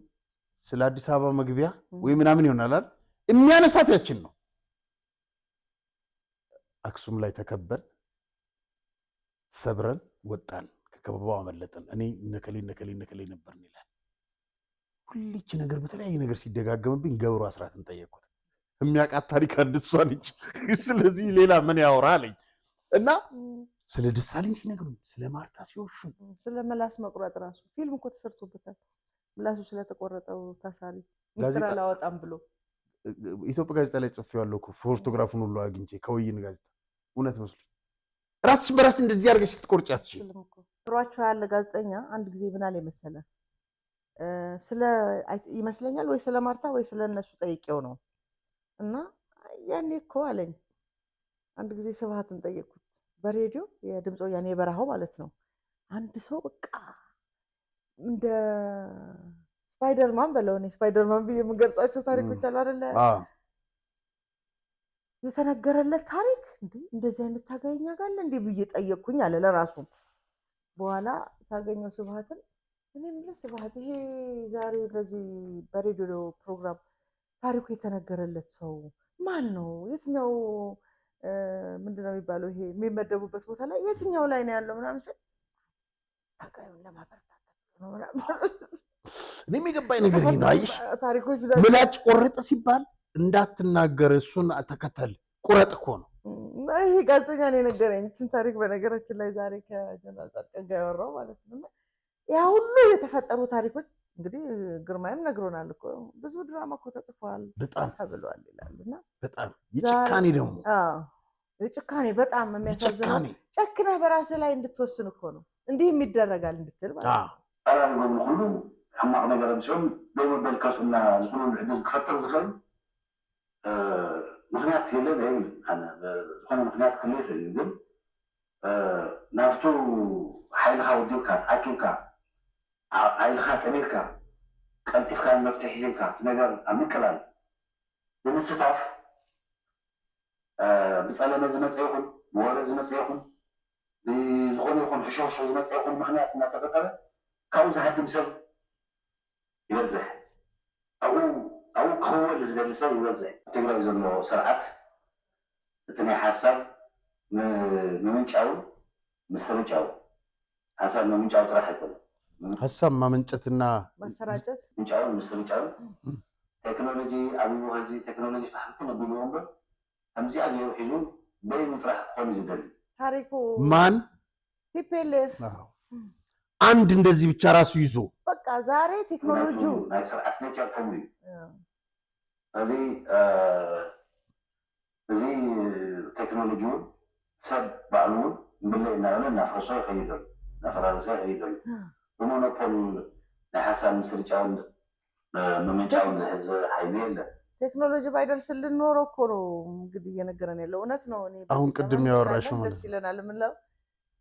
ስለ አዲስ አበባ መግቢያ ወይ ምናምን ይሆናል አይደል? የሚያነሳት ያችን ነው። አክሱም ላይ ተከበን ሰብረን ወጣን፣ ከከበባው አመለጥን። እኔ እነከሌ እነከሌ እነከሌ ነበርን ይላል። ሁልች ነገር በተለያየ ነገር ሲደጋገምብኝ ገብሩ አስራትን ጠየቅኩት። የሚያውቃት ታሪክ አንድ እሷ ነች። ስለዚህ ሌላ ምን ያወራ አለኝ እና ስለ ደሳለኝ ሲነግሩኝ፣ ስለ ማርታ ሲወሹን ስለ ምላስ መቁረጥ ራሱ ፊልም እኮ ተሰርቶበታል። ምላሱ ስለተቆረጠው ታሳሪ ምስጢር አላወጣም ብሎ። ኢትዮጵያ ጋዜጣ ላይ ጽፌዋለሁ እኮ፣ ፎቶግራፉን ሁሉ አግኝቼ ከወይን ጋዜጣ፣ እውነት መስሎኝ። ራስሽ በራስሽ እንደዚህ አድርገሽ ስትቆርጪ አትችይም። ፊልም እኮ ጥሯቸው ያለ ጋዜጠኛ አንድ ጊዜ ምን አለ መሰለ፣ ስለ ይመስለኛል ወይ ስለ ማርታ ወይ ስለ እነሱ ጠይቄው ነው እና ያኔ እኮ አለኝ አንድ ጊዜ ስብሀትን ጠየቅኩት በሬዲዮ፣ የድምፀ ወያኔ የበረሃው ማለት ነው። አንድ ሰው በቃ እንደ ስፓይደርማን በለው፣ እኔ ስፓይደርማን ብዬ የምገልጻቸው ታሪኮች አሉ አይደለ? የተነገረለት ታሪክ እንዴ እንደዚህ አይነት ታጋይ እኛ ጋር አለ እንዴ ብዬ ጠየቅኩኝ አለ ለራሱ። በኋላ ሳገኘው ስብሀትን እኔ የምልህ ስብሀት፣ ይሄ ዛሬ እንደዚህ በሬዲዮ ፕሮግራም ታሪኩ የተነገረለት ሰው ማን ነው? የትኛው ምንድነው የሚባለው ይሄ የሚመደቡበት ቦታ ላይ የትኛው ላይ ነው ያለው ምናምን ስል ታጋዩን ለማበርታት ነው ምናምን። እኔም የገባኝ ነገር ይሄ ነው። አየሽ፣ ታሪኮች ምላጭ ቆረጠ ሲባል እንዳትናገር እሱን ተከተል ቁረጥ እኮ ነው። እና ይሄ ጋዜጠኛ ነው የነገረኝ ይህችን ታሪክ። በነገራችን ላይ ዛሬ ከጀነራል ጻድቃን ጋር ያወራው ማለት ነው። እና ያ ሁሉ የተፈጠሩ ታሪኮች እንግዲህ ግርማይም ነግሮናል እኮ፣ ብዙ ድራማ እኮ ተጽፏል በጣም ተብሏል ይላሉ። እና በጣም የጭካኔ ደግሞ አዎ የጭካኔ በጣም የሚያሳዝነው የጭካኔ ጨክነህ በራስህ ላይ እንድትወስን እኮ ነው፣ እንዲህም ይደረጋል እንድትል ማለት ነው። ጣልያን ዝገብሩ ኩሉ ሕማቅ ነገር ኣምፅኦም ደው መበል ከሱና ዝኽእሉ ዕድል ክፈጥር ዝኽእል ምክንያት የለን የብል። ኣነ ዝኾነ ምክንያት ክህሉ ይኽእል እዩ፣ ግን ናብቱ ሓይልካ ወዲብካ ተኣኪብካ ሓይልካ ጠሚርካ ቀልጢፍካ መፍትሒ ሂብካ እቲ ነገር ኣብ ምቅላል ብምስታፍ ብፀለመ ዝመፀ ይኹን ብወረ ዝመፀ ይኹን ብዝኾነ ይኹን ሕሾሕሾ ዝመፀ ይኹን ምክንያት እናተፈጠረ ካብኡ ዝሃድም ሰብ ይበዝሕ፣ ኣብኡ ኣብኡ ክኽወል ዝደሊ ሰብ ይበዝሕ። ትግራይ ዘሎ ስርዓት እቲ ናይ ሓሳብ ምምንጫው ምስርጫው፣ ሓሳብ ምምንጫው ጥራሕ ኣይኮነን። ሀሳብ ማመንጨትና ማሰራጨት። ምንጫውን ምስርጫውን ቴክኖሎጂ ኣብይዎ ሕዚ ቴክኖሎጂ ፋሕብትን ኣቢልዎ እምበር ከምዚኣ ገይሩ ሒዙ በይኑ ጥራሕ ክኾን እዩ ዝደሊ። ታሪኩ ማን? TPLF። አንድ እንደዚህ ብቻ ራሱ ይዞ በቃ ዛሬ ቴክኖሎጂው ናይ ስርዓት nature ከምኡ እዩ። እዚ እዚ ቴክኖሎጂ እውን ሰብ ባዕሉ እውን እምብለይ እናበለ እናፍረሶ ይኸይድ ኣሎ፣ እናፈራረሰ ይኸይድ ኣሎ። ብሞኖፖል ናይ ሓሳብ ምስርጫውን ምምንጫውን ዝሕዝ ሓይሊ የለን። ቴክኖሎጂ ባይደርስልን ኖሮ እኮ ነው እንግዲህ እየነገረን ያለው፣ እውነት ነው። እኔ በዚህ አሁን ቅድም ዘመን ያወራሽው ስላለን ማለት ደስ ይለናል የምንለው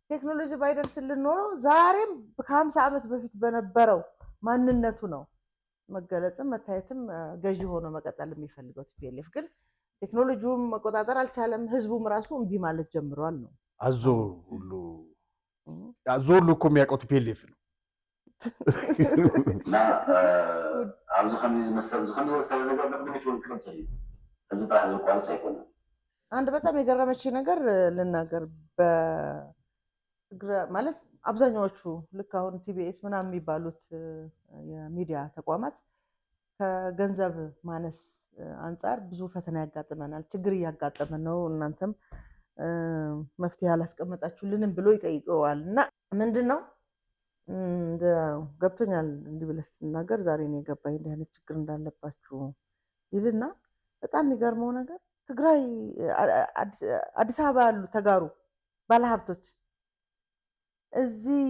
ቴክኖሎጂ ባይደርስልን ኖሮ ዛሬም ከ50 ዓመት በፊት በነበረው ማንነቱ ነው መገለጽም መታየትም ገዢ ሆኖ መቀጠል የሚፈልገው። TPLF ግን ቴክኖሎጂውም መቆጣጠር አልቻለም። ህዝቡም ራሱ እምቢ ማለት ጀምሯል ነው። አዞ ሁሉ አዞ ሁሉ እኮ የሚያውቀው TPLF ነው። እና ኣብዚ ከምዚ ዝመሰል እዚ ከምዚ ዝመሰለ ነገር ንቅድሚት እውን ክቅፅል እዩ፣ እዚ ጥራሕ ዘቋርፅ ኣይኮነን። አንድ በጣም የገረመች ነገር ልናገር። በትግራይ ማለት አብዛኛዎቹ ልክ አሁን ቲቢኤስ ምናምን የሚባሉት የሚዲያ ተቋማት ከገንዘብ ማነስ አንጻር ብዙ ፈተና ያጋጥመናል፣ ችግር እያጋጠመን ነው፣ እናንተም መፍትሄ አላስቀመጣችሁልንም ብሎ ይጠይቀዋል። እና ምንድን ነው ገብቶኛል እንዲህ ብለህ ስትናገር ዛሬ ነው የገባኝ እንዲህ አይነት ችግር እንዳለባችሁ ይልና በጣም የሚገርመው ነገር ትግራይ አዲስ አበባ ያሉ ተጋሩ ባለሀብቶች እዚህ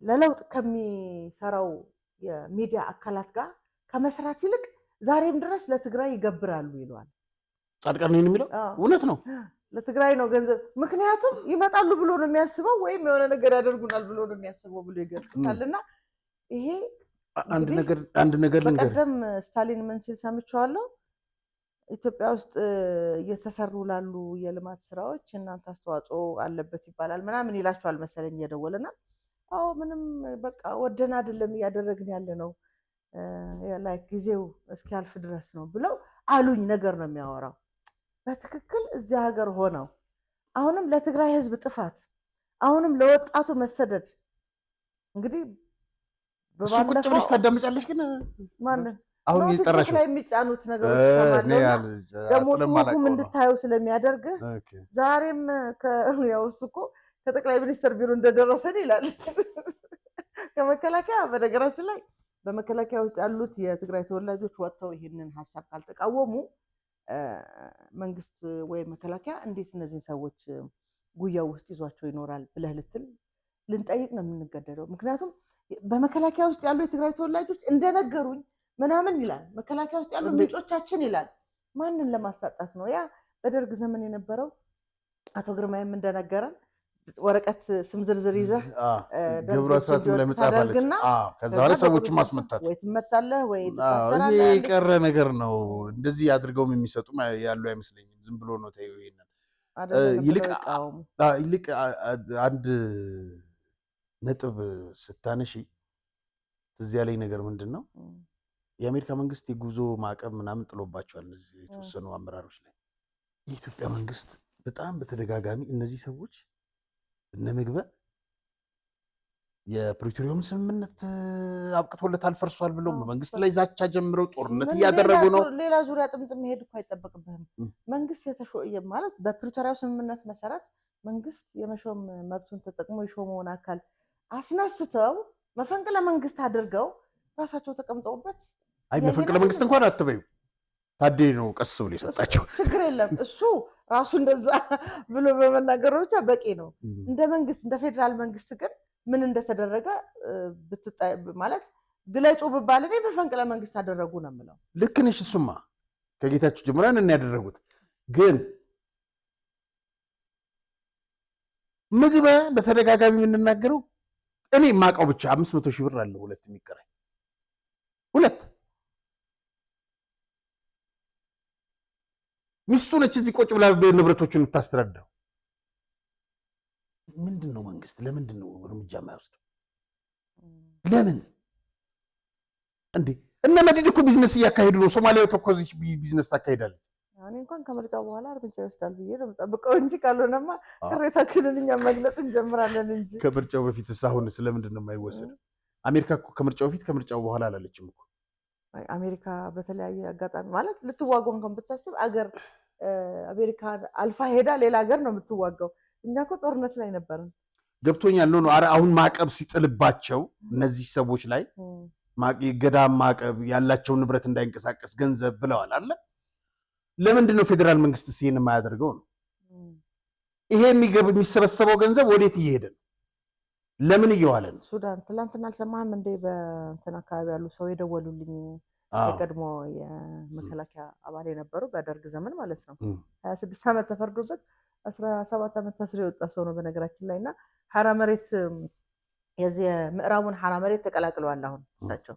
ለለውጥ ከሚሰራው የሚዲያ አካላት ጋር ከመስራት ይልቅ ዛሬም ድረስ ለትግራይ ይገብራሉ ይለዋል። ጻድቃን ነው የሚለው፣ እውነት ነው። ለትግራይ ነው ገንዘብ፣ ምክንያቱም ይመጣሉ ብሎ ነው የሚያስበው፣ ወይም የሆነ ነገር ያደርጉናል ብሎ ነው የሚያስበው ብሎ ይገልጹታል። እና ይሄ አንድ ነገር አንድ ነገር ልንገርህ። በቀደም ስታሊን ምን ሲል ሰምቼዋለሁ። ኢትዮጵያ ውስጥ እየተሰሩ ላሉ የልማት ስራዎች እናንተ አስተዋጽኦ አለበት ይባላል ምናምን ይላቸዋል መሰለኝ እየደወለና፣ አዎ ምንም በቃ ወደን አይደለም እያደረግን ያለ ነው፣ like ጊዜው እስኪያልፍ ድረስ ነው ብለው አሉኝ ነገር ነው የሚያወራው። በትክክል እዚያ ሀገር ሆነው አሁንም ለትግራይ ሕዝብ ጥፋት፣ አሁንም ለወጣቱ መሰደድ እንግዲህ እሱ ቁጭ ብለሽ ታዳምጫለሽ ግን ማንን? አሁን ነው ቲክቶክ የጠራሽው ላይ የሚጫኑት ነገሮች ይሰማለሁ። ደግሞ ጽሁፉም እንድታየው ስለሚያደርግህ ዛሬም ያው እሱ እኮ ከጠቅላይ ሚኒስትር ቢሮ እንደደረሰን ይላል። ከመከላከያ፣ በነገራችን ላይ በመከላከያ ውስጥ ያሉት የትግራይ ተወላጆች ወጥተው ይህንን ሀሳብ ካልተቃወሙ መንግስት ወይም መከላከያ እንዴት እነዚህን ሰዎች ጉያው ውስጥ ይዟቸው ይኖራል ብለህ ልትል ልንጠይቅ ነው የምንገደደው። ምክንያቱም በመከላከያ ውስጥ ያሉ የትግራይ ተወላጆች እንደነገሩኝ ምናምን ይላል። መከላከያ ውስጥ ያሉ ምንጮቻችን ይላል። ማንን ለማሳጣት ነው? ያ በደርግ ዘመን የነበረው አቶ ግርማይም እንደነገረን ወረቀት ስም ዝርዝር ይዘህ ገብሩ አስራትም ላይ መጽሐፍ አለች። ታደርግና ከዛ በኋላ ሰዎችን ማስመታት ወይ ትመታለህ ወይ ይሄ ትታሰራለህ። የቀረ ነገር ነው። እንደዚህ አድርገውም የሚሰጡ ያሉ አይመስለኝም። ዝም ብሎ ነው ተይው ይሄንን አይደለም ይልቅ ብለው ይቃወሙ። ይልቅ አንድ ነጥብ ስታነሺ ትዝ ያለኝ ነገር ምንድን ነው? የአሜሪካ መንግስት የጉዞ ማዕቀብ ምናምን ጥሎባቸዋል እነዚህ የተወሰኑ አመራሮች ላይ። የኢትዮጵያ መንግስት በጣም በተደጋጋሚ እነዚህ ሰዎች እነ ምግበ የፕሪቶሪያውን ስምምነት አብቅቶለታል፣ ፈርሷል ብለው መንግስት ላይ ዛቻ ጀምረው ጦርነት እያደረጉ ነው። ሌላ ዙሪያ ጥምጥም መሄድ እኮ አይጠበቅብህም። መንግስት ማለት በፕሪቶሪያው ስምምነት መሰረት መንግስት የመሾም መብቱን ተጠቅሞ የሾመውን አካል አስነስተው መፈንቅለ መንግስት አድርገው ራሳቸው ተቀምጠውበት። አይ፣ መፈንቅለ መንግስት እንኳን አትበዩ፣ ታዴ ነው ቀስ ብሎ የሰጣቸው። ችግር የለም፣ እሱ ራሱ እንደዛ ብሎ በመናገሩ ብቻ በቂ ነው። እንደ መንግስት፣ እንደ ፌዴራል መንግስት ግን ምን እንደተደረገ ማለት ግለጹ ብባል እኔ መፈንቅለ መንግስት አደረጉ ነው የምለው። ልክ ነሽ። እሱማ ከጌታቸው ጀምሮ ያንን ያደረጉት፣ ግን ምግበ በተደጋጋሚ የምንናገረው እኔ የማውቀው ብቻ 500,000 ብር አለ፣ ሁለት የሚከራይ ሁለት። ሚስቱ ነች እዚህ ቁጭ ብላ ንብረቶቹን የምታስተዳድረው። ምንድን ነው መንግስት ለምንድን ነው እርምጃ የማይወስደው? ለምን እንዴ? እነ መዲድ እኮ ቢዝነስ እያካሄዱ ነው። ሶማሊያ ተኮዚች ቢዝነስ ታካሂዳለች። እኔ እንኳን ከምርጫው በኋላ እርምጃ ይወስዳል ብዬ ነው የምጠብቀው እንጂ ካልሆነማ ቅሬታችንን እኛ መግለጽ እንጀምራለን እንጂ። ከምርጫው በፊት አሁን ስለምንድን ነው የማይወሰደው? አሜሪካ እኮ ከምርጫው በፊት ከምርጫው በኋላ አላለችም እኮ። አሜሪካ በተለያየ አጋጣሚ ማለት ልትዋጋው እንኳን ብታስብ አገር አሜሪካ አልፋ ሄዳ ሌላ ሀገር ነው የምትዋጋው። እኛ እኮ ጦርነት ላይ ነበርን። ገብቶኛል። No፣ አሁን ማዕቀብ ሲጥልባቸው እነዚህ ሰዎች ላይ ገዳም ማዕቀብ፣ ያላቸው ንብረት እንዳይንቀሳቀስ፣ ገንዘብ ብለዋል አለ። ለምንድን ነው ፌዴራል መንግስት ይሄን የማያደርገው ነው? ይሄ የሚሰበሰበው ገንዘብ ወዴት እየሄደ ነው? ለምን እየዋለ ነው? ሱዳን ትላንትና አልሰማህም እንዴ? በእንትን አካባቢ ያሉ ሰው የደወሉልኝ፣ የቀድሞ የመከላከያ አባል የነበሩ፣ በደርግ ዘመን ማለት ነው። 26 ዓመት ተፈርዶበት 17 ዓመት ታስሮ የወጣ ሰው ነው በነገራችን ላይ። እና ሐራ መሬት፣ የዚህ የምዕራቡን ሐራ መሬት ተቀላቅለዋል አሁን እሳቸው።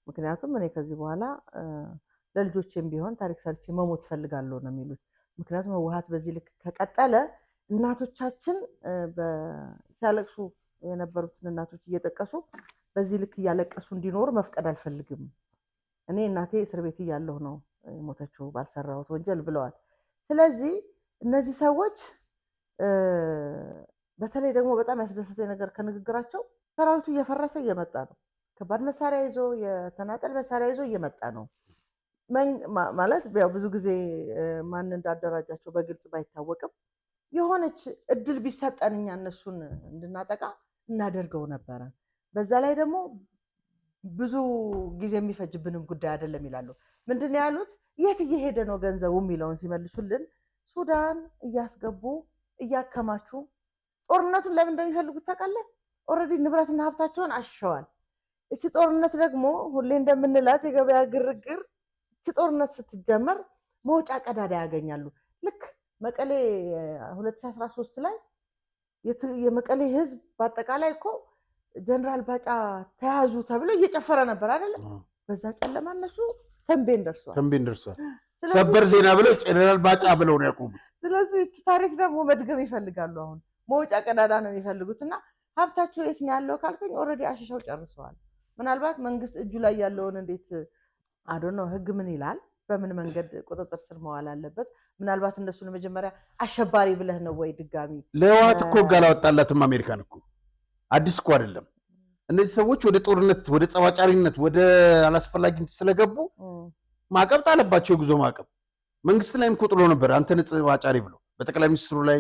ምክንያቱም እኔ ከዚህ በኋላ ለልጆቼም ቢሆን ታሪክ ሰርቼ መሞት ፈልጋለሁ ነው የሚሉት። ምክንያቱም ህወሓት በዚህ ልክ ከቀጠለ እናቶቻችን ሲያለቅሱ የነበሩትን እናቶች እየጠቀሱ በዚህ ልክ እያለቀሱ እንዲኖሩ መፍቀድ አልፈልግም። እኔ እናቴ እስር ቤት እያለሁ ነው የሞተችው ባልሰራሁት ወንጀል ብለዋል። ስለዚህ እነዚህ ሰዎች በተለይ ደግሞ በጣም ያስደሰተኝ ነገር ከንግግራቸው ሰራዊቱ እየፈረሰ እየመጣ ነው። ከባድ መሳሪያ ይዞ፣ የተናጠል መሳሪያ ይዞ እየመጣ ነው። ማለት ያው ብዙ ጊዜ ማን እንዳደራጃቸው በግልጽ ባይታወቅም የሆነች እድል ቢሰጠን እኛ እነሱን እንድናጠቃ እናደርገው ነበረ። በዛ ላይ ደግሞ ብዙ ጊዜ የሚፈጅብንም ጉዳይ አይደለም ይላሉ። ምንድን ነው ያሉት? የት እየሄደ ነው ገንዘቡ የሚለውን ሲመልሱልን ሱዳን እያስገቡ እያከማቹ። ጦርነቱን ለምን እንደሚፈልጉት ታውቃለህ? Already ንብረትና ሀብታቸውን አሽሸዋል። እቺ ጦርነት ደግሞ ሁሌ እንደምንላት የገበያ ግርግር፣ እቺ ጦርነት ስትጀመር መውጫ ቀዳዳ ያገኛሉ። ልክ መቀሌ 2013 ላይ የመቀሌ ህዝብ በአጠቃላይ እኮ ጀነራል ባጫ ተያዙ ተብሎ እየጨፈረ ነበር አይደለ? በዛ ጨለማ እነሱ ተንቤን ደርሰዋል። ተንቤን ደርሰዋል። ሰበር ዜና ብለው ጀነራል ባጫ ብለው ነው ያቆሙት። ስለዚህ እቺ ታሪክ ደግሞ መድገም ይፈልጋሉ። አሁን መውጫ ቀዳዳ ነው የሚፈልጉት። እና ሀብታቸው የት ነው ያለው ካልከኝ already አሽሸው ጨርሰዋል። ምናልባት መንግስት እጁ ላይ ያለውን እንዴት አዶ ነው፣ ህግ ምን ይላል፣ በምን መንገድ ቁጥጥር ስር መዋል አለበት? ምናልባት እነሱን መጀመሪያ አሸባሪ ብለህ ነው ወይ ድጋሚ ለህወሓት እኮ ህግ አላወጣላትም አሜሪካን እኮ፣ አዲስ እኮ አይደለም። እነዚህ ሰዎች ወደ ጦርነት፣ ወደ ጸባጫሪነት፣ ወደ አላስፈላጊነት ስለገቡ ማዕቀብ ጣለባቸው፣ የጉዞ ማዕቀብ። መንግስት ላይም እኮ ጥሎ ነበር፣ አንተ ጸባጫሪ ብሎ በጠቅላይ ሚኒስትሩ ላይ፣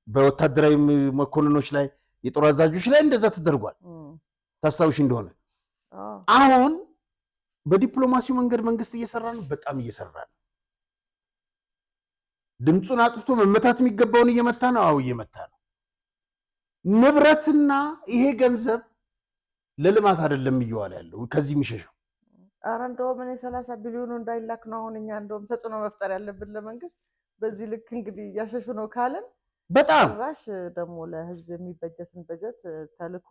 በወታደራዊ መኮንኖች ላይ፣ የጦር አዛዦች ላይ እንደዛ ተደርጓል። ታስታውሽ እንደሆነ። አሁን በዲፕሎማሲው መንገድ መንግስት እየሰራ ነው፣ በጣም እየሰራ ነው። ድምፁን አጥፍቶ መመታት የሚገባውን እየመታ ነው። አዎ፣ እየመታ ነው። ንብረትና ይሄ ገንዘብ ለልማት አይደለም እየዋለ ያለው ከዚህ የሚሸሸው። ኧረ እንደውም እኔ 30 ቢሊዮኑ እንዳይላክ ነው አሁን እኛ እንደውም ተጽዕኖ መፍጠር ያለብን ለመንግስት። በዚህ ልክ እንግዲህ እያሸሹ ነው ካልን በጣም ጭራሽ ደግሞ ለህዝብ የሚበጀትን በጀት ተልኮ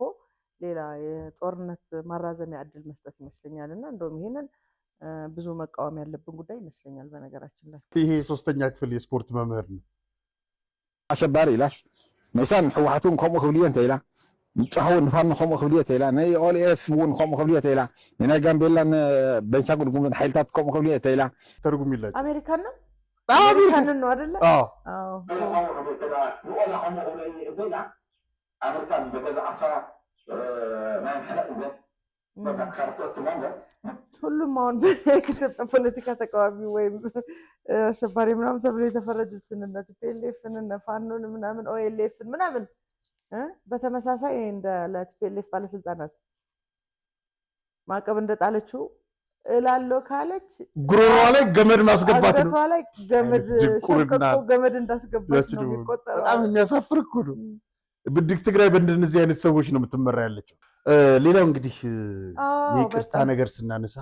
ሌላ የጦርነት ማራዘሚያ እድል መስጠት ይመስለኛል። እና እንደውም ይሄንን ብዙ መቃወም ያለብን ጉዳይ ይመስለኛል። በነገራችን ላይ ይሄ ሶስተኛ ክፍል የስፖርት መምህር ነው። ኣሸባሪ ኢላስ መይሳን ሕወሓት እውን ከምኡ ክብል እየ እንተኢላ። ንፅሓው ንፋኖ ከምኡ ክብል እየ ተኢላ፣ ናይ OLF እውን ከምኡ ክብል እየ ተኢላ፣ ንናይ ጋምቤላን ቤንሻንጉል ጉሙዝን ሓይልታት ከምኡ ክብል እየ ተኢላ። ተርጉሚላቸው። አሜሪካን ነው፣ አሜሪካንን ነው አይደለ? አዎ። አዎ። ከምኡ ክብል እየ ተኢላ፣ ንኦላ ከምኡ ክብል እየ ተኢላ፣ ኣሜሪካ በገዛ ዓሳ ናይ ምሕላቅ ክሳብ ትወቱ። ሁሉም አሁን በኢትዮጵያ ፖለቲካ ተቃዋሚ ወይም አሸባሪ ምናምን ተብሎ የተፈረጁትን እነ TPLF ን፣ እነ ፋኖን ምናምን፣ OLF ን ምናምን በተመሳሳይ እንደ ለ TPLF ባለስልጣናት ማዕቀብ እንደጣለችው እላለሁ ካለች ጉሮሮዋ ላይ ገመድ ማስገባት ነው። አንገቷ ላይ ገመድ አይነት ድንቁርና። ሸምቀቆ ገመድ እንዳስገባች ያቺ ነው ደግሞ የሚቆጠረው። በጣም የሚያሳፍር እኮ ነው። ብድግ ትግራይ በእንደነዚህ አይነት ሰዎች ነው የምትመራ ያለችው። ሌላው እንግዲህ የይቅርታ ነገር ስናነሳ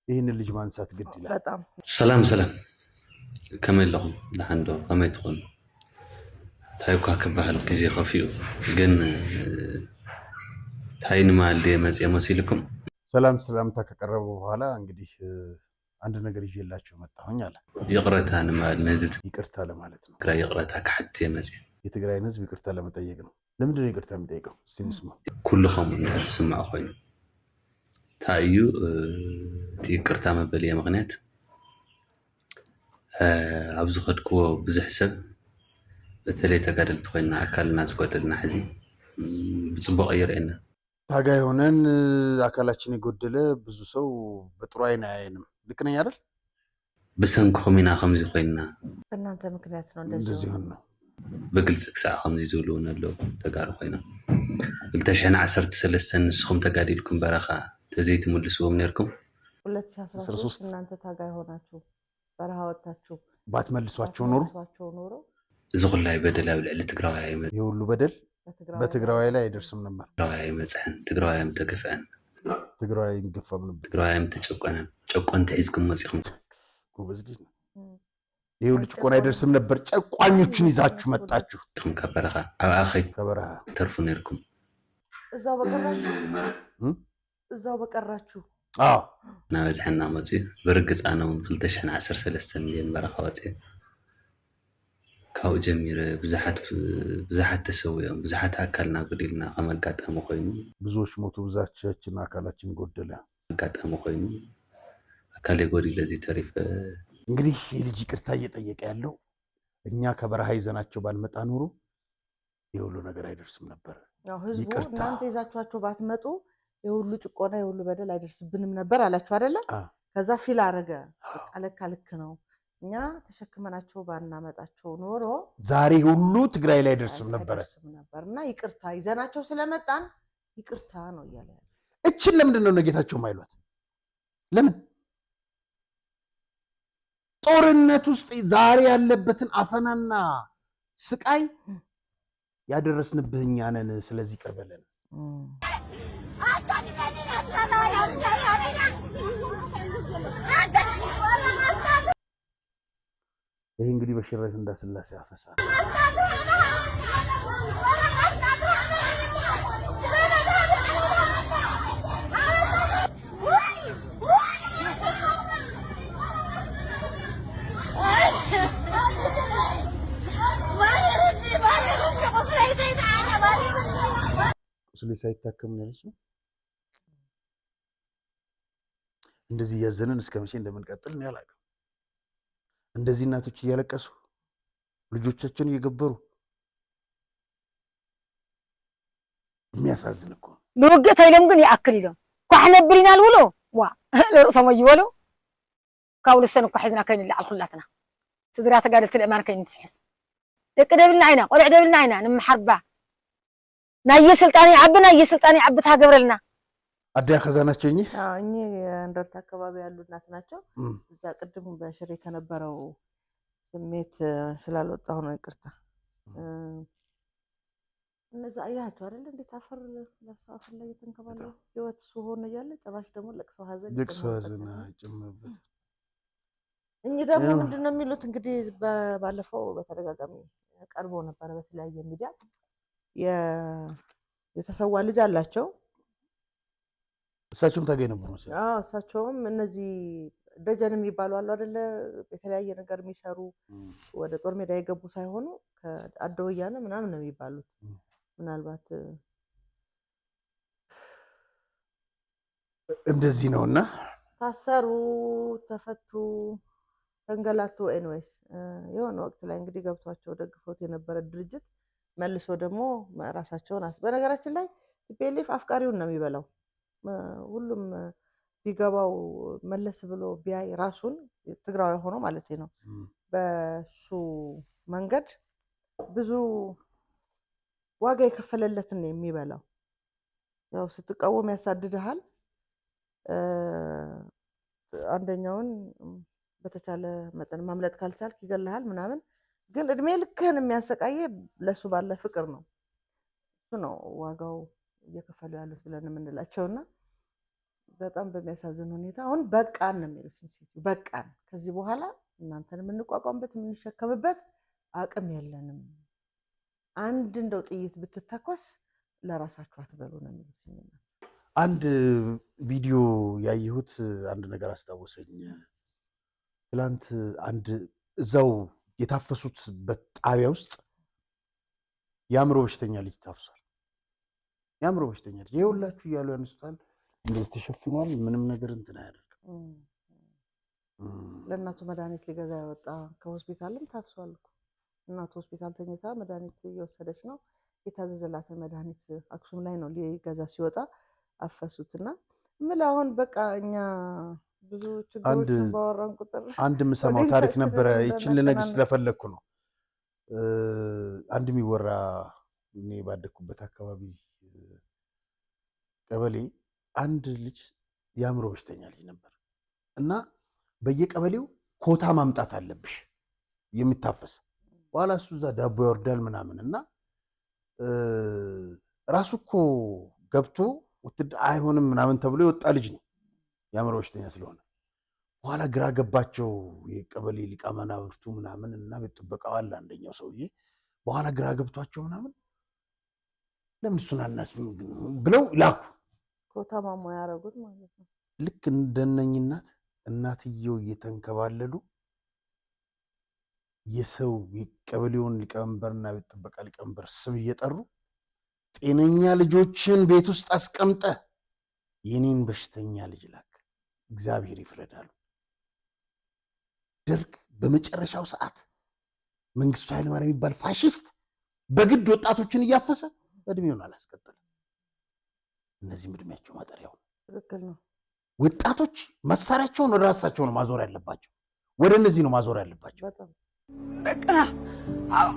ይህንን ልጅ ማንሳት ግድ ይላል። በጣም። ሰላም ሰላም፣ ከመይ ኣለኹም? ድሓን ዶ? ከመይ ትኾኑ? እንታይ እኳ ክበሃል ግዜ ከፊኡ ግን እንታይ ንማል ድየ መፅአ መሲልኩም? ሰላም ሰላምታ ከቀረበ በኋላ እንግዲህ አንድ ነገር ይዤላቸው መጣሁኝ አለ። ይቕረታ ንማል ንህዝቢ ይቅርታ ለማለት ነው። ትግራይ ይቕረታ ክሓትት እየ መፅአ። የትግራይን ህዝብ ይቅርታ ለመጠየቅ ነው። ለምንድን ነው ይቅርታ የሚጠይቀው? እስቲ እንስማ። ኩሉ ከምኡ እንድሕር ዝስማዕ ኮይኑ እንታይ እዩ እቲ ይቅርታ መበልየ ምክንያት፣ ኣብ ዝኸድክዎ ብዙሕ ሰብ በተለይ ተጋደልቲ ኮይንና ኣካልና ዝጎደልና ሕዚ ብፅቡቅ ኣይርአየና። ታጋይ ሆነን አካላችን የጎደለ ብዙ ሰው በጥሩ አይን አያየንም። ልክ ነኝ አይደል? ብሰንክኹም ኢና ከምዚ ኮይንና። በእናንተ ምክንያት ነው እንደዚህ እንደዚህ የሆነው። ሆን ነው። ብግልፂ ክሳብ ከምዚ ዝብሉ እውን ኣለዉ። ተጋሩ ኮይኖም 2013 ንስኹም ተጋዲልኩም በረኻ ተዘይትምልስዎም ነርኩም 2013 13 እናንተ ታጋይ ሆናችሁ በረሃ ወጥታችሁ ባትመልሷቸው ኖሮ ባትመልሷቸው ኖሮ እዚ ኩላይ በደል ኣብ ልዕሊ ትግራዋይ ይህ ሁሉ በደል በትግራዋይ በትግራዋይ ላይ አይደርስም ነበር። ትግራዋይ ኣይመፅሕን፣ ትግራዋይ ተገፍዐን፣ ትግራዋይ አይገፋም ነበር። ትግራዋይ ተጨቆነን። ጨቆንቲ ሒዝኩም መፂኹም ጎበዝ ልጅ ነው። ይህ ሁሉ ጭቆና አይደርስም ነበር። ጨቋኞችን ይዛችሁ መጣችሁ ኢኹም ካብ በረኻ ኣብኣ ከበረሃ። ከይተርፉ ነርኩም። እዛው በቀራችሁ፣ እዛው በቀራችሁ። አዎ። እናበዝሐና መፅኡ። ብርግፅ ኣነ እውን 2013 እየን በረኻ ወፅየ። ካብኡ ጀሚረ ብዙሓት ብዙሓት ተሰዊኦም፣ ብዙሓት ኣካልና ጎዲልና። ከም ኣጋጣሚ ኮይኑ ብዙዎች ሞቱ፣ ብዛቻችን አካላችን ጎደለ። ኣጋጣሚ ኮይኑ ኣካለይ ጎዲለ እዚ ተሪፈ። እንግዲህ የልጅ ይቅርታ እየጠየቀ ያለው እኛ ከበረሃ ይዘናቸው ባንመጣ ኖሮ የሁሉ ነገር አይደርስም ነበር። ያው ህዝቡ ይቅርታ። እናንተ ይዛችኋቸው ባትመጡ የሁሉ ጭቆና የሁሉ በደል አይደርስብንም ነበር አላችሁ አይደለ? ከዛ feel አረገ። በቃ ለካ ልክ ነው። እኛ ተሸክመናቸው ባናመጣቸው ኖሮ ዛሬ ሁሉ ትግራይ ላይ አይደርስም ነበረ። አይደርስም ነበር እና ይቅርታ፣ ይዘናቸው ስለመጣን ይቅርታ ነው እያለ ያለው። እችን ለምንድን ነው እነ ጌታቸው ማይሏት? ለምን ጦርነት ውስጥ ዛሬ ያለበትን አፈናና ስቃይ ያደረስንብህ እኛ ነን። ስለዚህ ይቅር በለን። ይህ እንግዲህ በሽረ እንዳስላሴ አፈሳ ነው። ቁስሌ ሳይታከም ነው ያለችው። እንደዚህ እያዘንን እስከ መቼ እንደምንቀጥል እኔ አላውቅም። እንደዚህ እናቶች እያለቀሱ፣ ልጆቻቸውን እየገበሩ፣ የሚያሳዝን እኮ ነው። ንውግእ ተኢሎም ግን ይኣክል ኢሎም ኳሕ ነብር ኢና ልብሎ ዋ ለርእሶም ይበሉ። ካብኡ ልሰን እኳ ሒዝና ከይንለዓል ኩላትና ስድራ ተጋደልቲ ልእማን ከይንትሕዝ ደቂ ደብልና ኢና፣ ቆልዕ ደብልና ኢና ንምሓርባ። ናየ ስልጣን ይዓቢ፣ ናየ ስልጣን ይዓቢ ታገብረልና። አዲያ ከዛ ናቸው እኚህ። አዎ፣ እኚህ የእንደርታ አካባቢ ያሉ እናት ናቸው። እዛ ቅድም በሽሬ ከነበረው ስሜት ስላልወጣሁ ነው፣ ይቅርታ። እነዛ አያቸው አይደል? እንዴት አፈር ለብሰው አፈር ላይ እየተንከባለሉ፣ ህይወት እሱ ሆኖ እያለ ጭራሽ ደግሞ ለቅሶ ሀዘን ልቅሶ ሀዘን ይጨመርበታል። ይጨመርበት። እኚህ ደግሞ ያው። ምንድን ነው የሚሉት? እንግዲህ ባለፈው በተደጋጋሚ ቀርቦ ነበረ በተለያየ ሚዲያ፣ የተሰዋ ልጅ አላቸው። እሳቸውም ታጋይ ነበሩ መሰለኝ። አዎ፣ እሳቸውም እነዚህ ደጀን የሚባሉ አሉ አይደለ? የተለያየ ነገር የሚሰሩ፣ ወደ ጦር ሜዳ የገቡ ሳይሆኑ ከአደ ወያነ ምናምን ነው የሚባሉት። ምናልባት እንደዚህ ነውና ታሰሩ፣ ተፈቱ፣ ተንገላቱ። Anyways የሆነ ወቅት ላይ እንግዲህ ገብቷቸው ደግፎት የነበረ ድርጅት መልሶ ደግሞ ራሳቸውን በነገራችን ላይ TPLF አፍቃሪውን ነው የሚበላው። ሁሉም ቢገባው መለስ ብሎ ቢያይ ራሱን ትግራዊ ሆኖ ማለት ነው፣ በሱ መንገድ ብዙ ዋጋ የከፈለለትን ነው የሚበላው። ያው ስትቃወም ያሳድድሃል። አንደኛውን በተቻለ መጠን ማምለጥ ካልቻልክ ይገልሃል ምናምን። ግን እድሜ ልክህን የሚያሰቃየ ለሱ ባለ ፍቅር ነው። እሱ ነው ዋጋው እየከፈሉ ያሉት ብለን የምንላቸው። እና በጣም በሚያሳዝን ሁኔታ አሁን በቃን ነው የሚሉት ሴትዮ፣ በቃን፣ ከዚህ በኋላ እናንተን የምንቋቋምበት የምንሸከምበት አቅም የለንም። አንድ እንደው ጥይት ብትተኮስ ለራሳችሁ አትበሉ ነው የሚሉት። አንድ ቪዲዮ ያየሁት አንድ ነገር አስታወሰኝ። ትላንት አንድ እዛው የታፈሱት ጣቢያ ውስጥ የአእምሮ በሽተኛ ልጅ ታፍሷል። የአእምሮ በሽተኛ ልጅ ይኸውላችሁ እያሉ ያነሱታል። እንደዚህ ተሸፍኗል። ምንም ነገር እንትን አያደርግም። ለእናቱ መድኃኒት ሊገዛ ያወጣ ከሆስፒታልም ታፍሷል እኮ። እናቱ ሆስፒታል ተኝታ መድኃኒት እየወሰደች ነው። የታዘዘላትን መድኃኒት አክሱም ላይ ነው ሊገዛ ሲወጣ አፈሱትና የምልህ አሁን በቃ እኛ ብዙ ችግሮችን ባወራን ቁጥር አንድ የምሰማው ታሪክ ነበረ። ይችን ልነግርሽ ስለፈለግኩ ነው። አንድ የሚወራ እኔ ባደግኩበት አካባቢ ቀበሌ አንድ ልጅ የአእምሮ በሽተኛ ልጅ ነበር እና በየቀበሌው ኮታ ማምጣት አለብሽ የሚታፈስ። በኋላ እሱ እዛ ዳቦ ያወርዳል ምናምን እና ራሱ እኮ ገብቶ አይሆንም ምናምን ተብሎ የወጣ ልጅ ነው የአእምሮ በሽተኛ ስለሆነ። በኋላ ግራ ገባቸው የቀበሌ ሊቀመናብርቱ ምናምን እና ቤት ጥበቃው አለ አንደኛው ሰውዬ። በኋላ ግራ ገብቷቸው ምናምን ለምን እሱን አናስብም ብለው ላኩ። ኮታ ማሟያ ያደረጉት ማለት ነው። ልክ እንደነኝ እናት እናትየው እየተንከባለሉ የሰው የቀበሌውን ሊቀመንበርና ቤት ጥበቃ ሊቀመንበር ስም እየጠሩ ጤነኛ ልጆችን ቤት ውስጥ አስቀምጠ የኔን በሽተኛ ልጅ ላክ፣ እግዚአብሔር ይፍረዳሉ። ደርግ በመጨረሻው ሰዓት መንግስቱ ኃይለማርያም የሚባል ፋሽስት በግድ ወጣቶችን እያፈሰ እድሜውን አላስቀጠለም። እነዚህም እድሜያቸው ማጠሪያው ትክክል ነው። ወጣቶች መሳሪያቸውን ወደ ራሳቸው ነው ማዞር ያለባቸው፣ ወደ እነዚህ ነው ማዞር ያለባቸው። ደቅና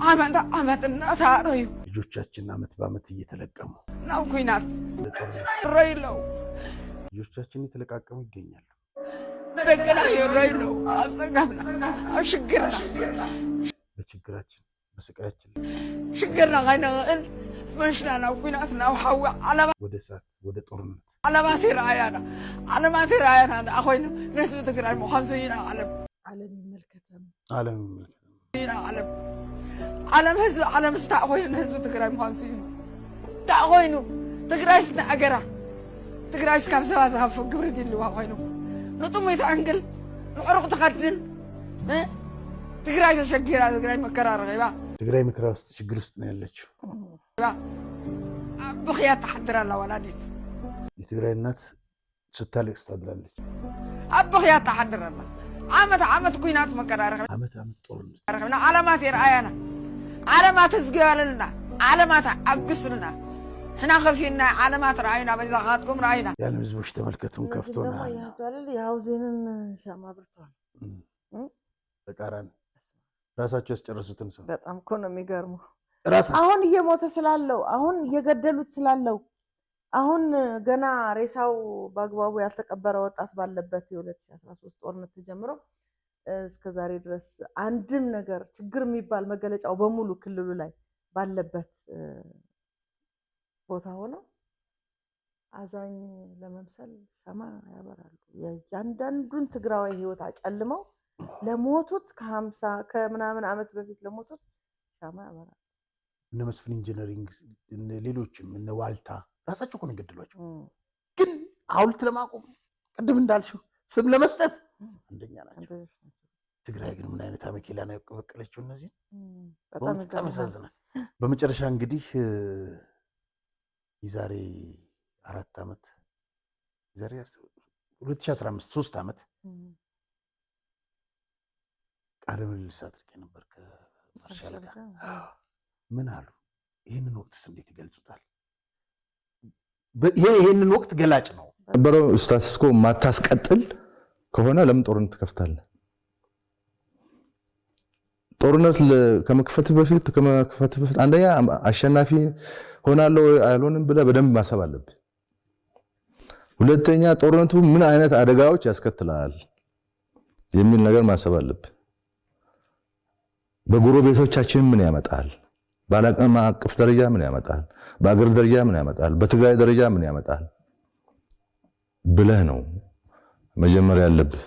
ዓመት ዓመት እናታረዩ ልጆቻችን ዓመት በዓመት እየተለቀሙ ናብ ኩናት ረይለው ልጆቻችን እየተለቃቀሙ ይገኛሉ። ደቅና ይረይለው ኣብ ፀገምና ኣብ ሽግርና በችግራችን በስቃያችን ሽግርና ከይንኽእል መሽና ናብ ኩናት ናብ ሓዊ ወደ እሳት ወደ ጦርነት ዓለማት ይረኣያና ዓለማት ይረኣያና ንኣ ኮይኑ ንህዝቢ ትግራይ ምዃን ኢና ዓለም ዓለም ይመልከተን ዓለም ይመልከተን ኢና ዓለም ዓለም ህዝቢ ዓለም ስታዕ ኮይኑ ንህዝቢ ትግራይ ምዃን ስኢኑ ታዕ ኮይኑ ትግራይ ስናኣገራ ትግራይ ካብ ሰባ ዝሃፍፍ ግብሪ ድልዋ ኮይኑ ንጥሙይ ትዕንግል ንዕሩቕ ትኸድን ትግራይ ተሸጊራ ትግራይ መከራ ረኺባ ትግራይ መከራ ውስጥ ችግር ውስጥ ነው ያለችው። ብኽያት ተሓድር ኣላ ወላዲት የትግራይ እናት ስታለቅስ ታድራለች። ኣብ ብኽያት ተሓድር ኣላ ዓመት ዓመት ኩናት መከራ ረኺብና ዓመት ዓመት ጦርነት ረኺብና ዓለማት ይረኣያና ዓለማት ህዝግበለልና ዓለማት ኣግስልና ሕና ከፊልና ዓለማት ረኣዩና በዛኻትኩም ረኣዩና የዓለም ህዝቦች ተመልከቱን፣ ከፍቶናል። የሀውዜንን ሻማ አብርተዋል። ተቃራኒ ራሳቸው ያስጨረሱትን ሰው በጣም እኮ ነው የሚገርመው። አሁን እየሞተ ስላለው አሁን እየገደሉት ስላለው አሁን ገና ሬሳው በአግባቡ ያልተቀበረ ወጣት ባለበት የ2013 ጦርነት ተጀምሮ እስከ ዛሬ ድረስ አንድም ነገር ችግር የሚባል መገለጫው በሙሉ ክልሉ ላይ ባለበት ቦታ ሆነው አዛኝ ለመምሰል ሻማ ያበራሉ። የእያንዳንዱን ትግራዋይ ህይወት አጨልመው ለሞቱት ከ50 ከምናምን ዓመት በፊት ለሞቱት ሻማ ያበራሉ። እነ መስፍን ኢንጂነሪንግ እነ ሌሎችም እነ ዋልታ ራሳቸው እኮ ነው የገደሏቸው። ግን ሐውልት ለማቆም ቅድም እንዳልሽው ስም ለመስጠት አንደኛ ናቸው። ትግራይ ግን ምን አይነት አመኬላ ነው ያበቀለችው? እነዚህ በጣም ያሳዝናል። በመጨረሻ እንግዲህ የዛሬ 4 ዓመት የዛሬ 2015፣ 3 ዓመት ቃለ ምልልስ አድርጌ ነበር ከማርሻል ጋር። ምን አሉ? ይህንን ወቅትስ እንዴት ይገልጹታል? ይሄ ይህንን ወቅት ገላጭ ነው። ነበረው status quo ማታስቀጥል ከሆነ ለምን ጦርነት ትከፍታለህ? ጦርነት ከመክፈት በፊት አንደኛ አሸናፊ ሆናለሁ ወይ አልሆንም ብለህ በደንብ ማሰብ አለብህ። ሁለተኛ ጦርነቱ ምን አይነት አደጋዎች ያስከትላል የሚል ነገር ማሰብ አለብህ። በጎረቤቶቻችን ምን ያመጣል? በዓለም አቀፍ ደረጃ ምን ያመጣል? በአገር ደረጃ ምን ያመጣል? በትግራይ ደረጃ ምን ያመጣል ብለህ ነው መጀመሪያ ያለብህ።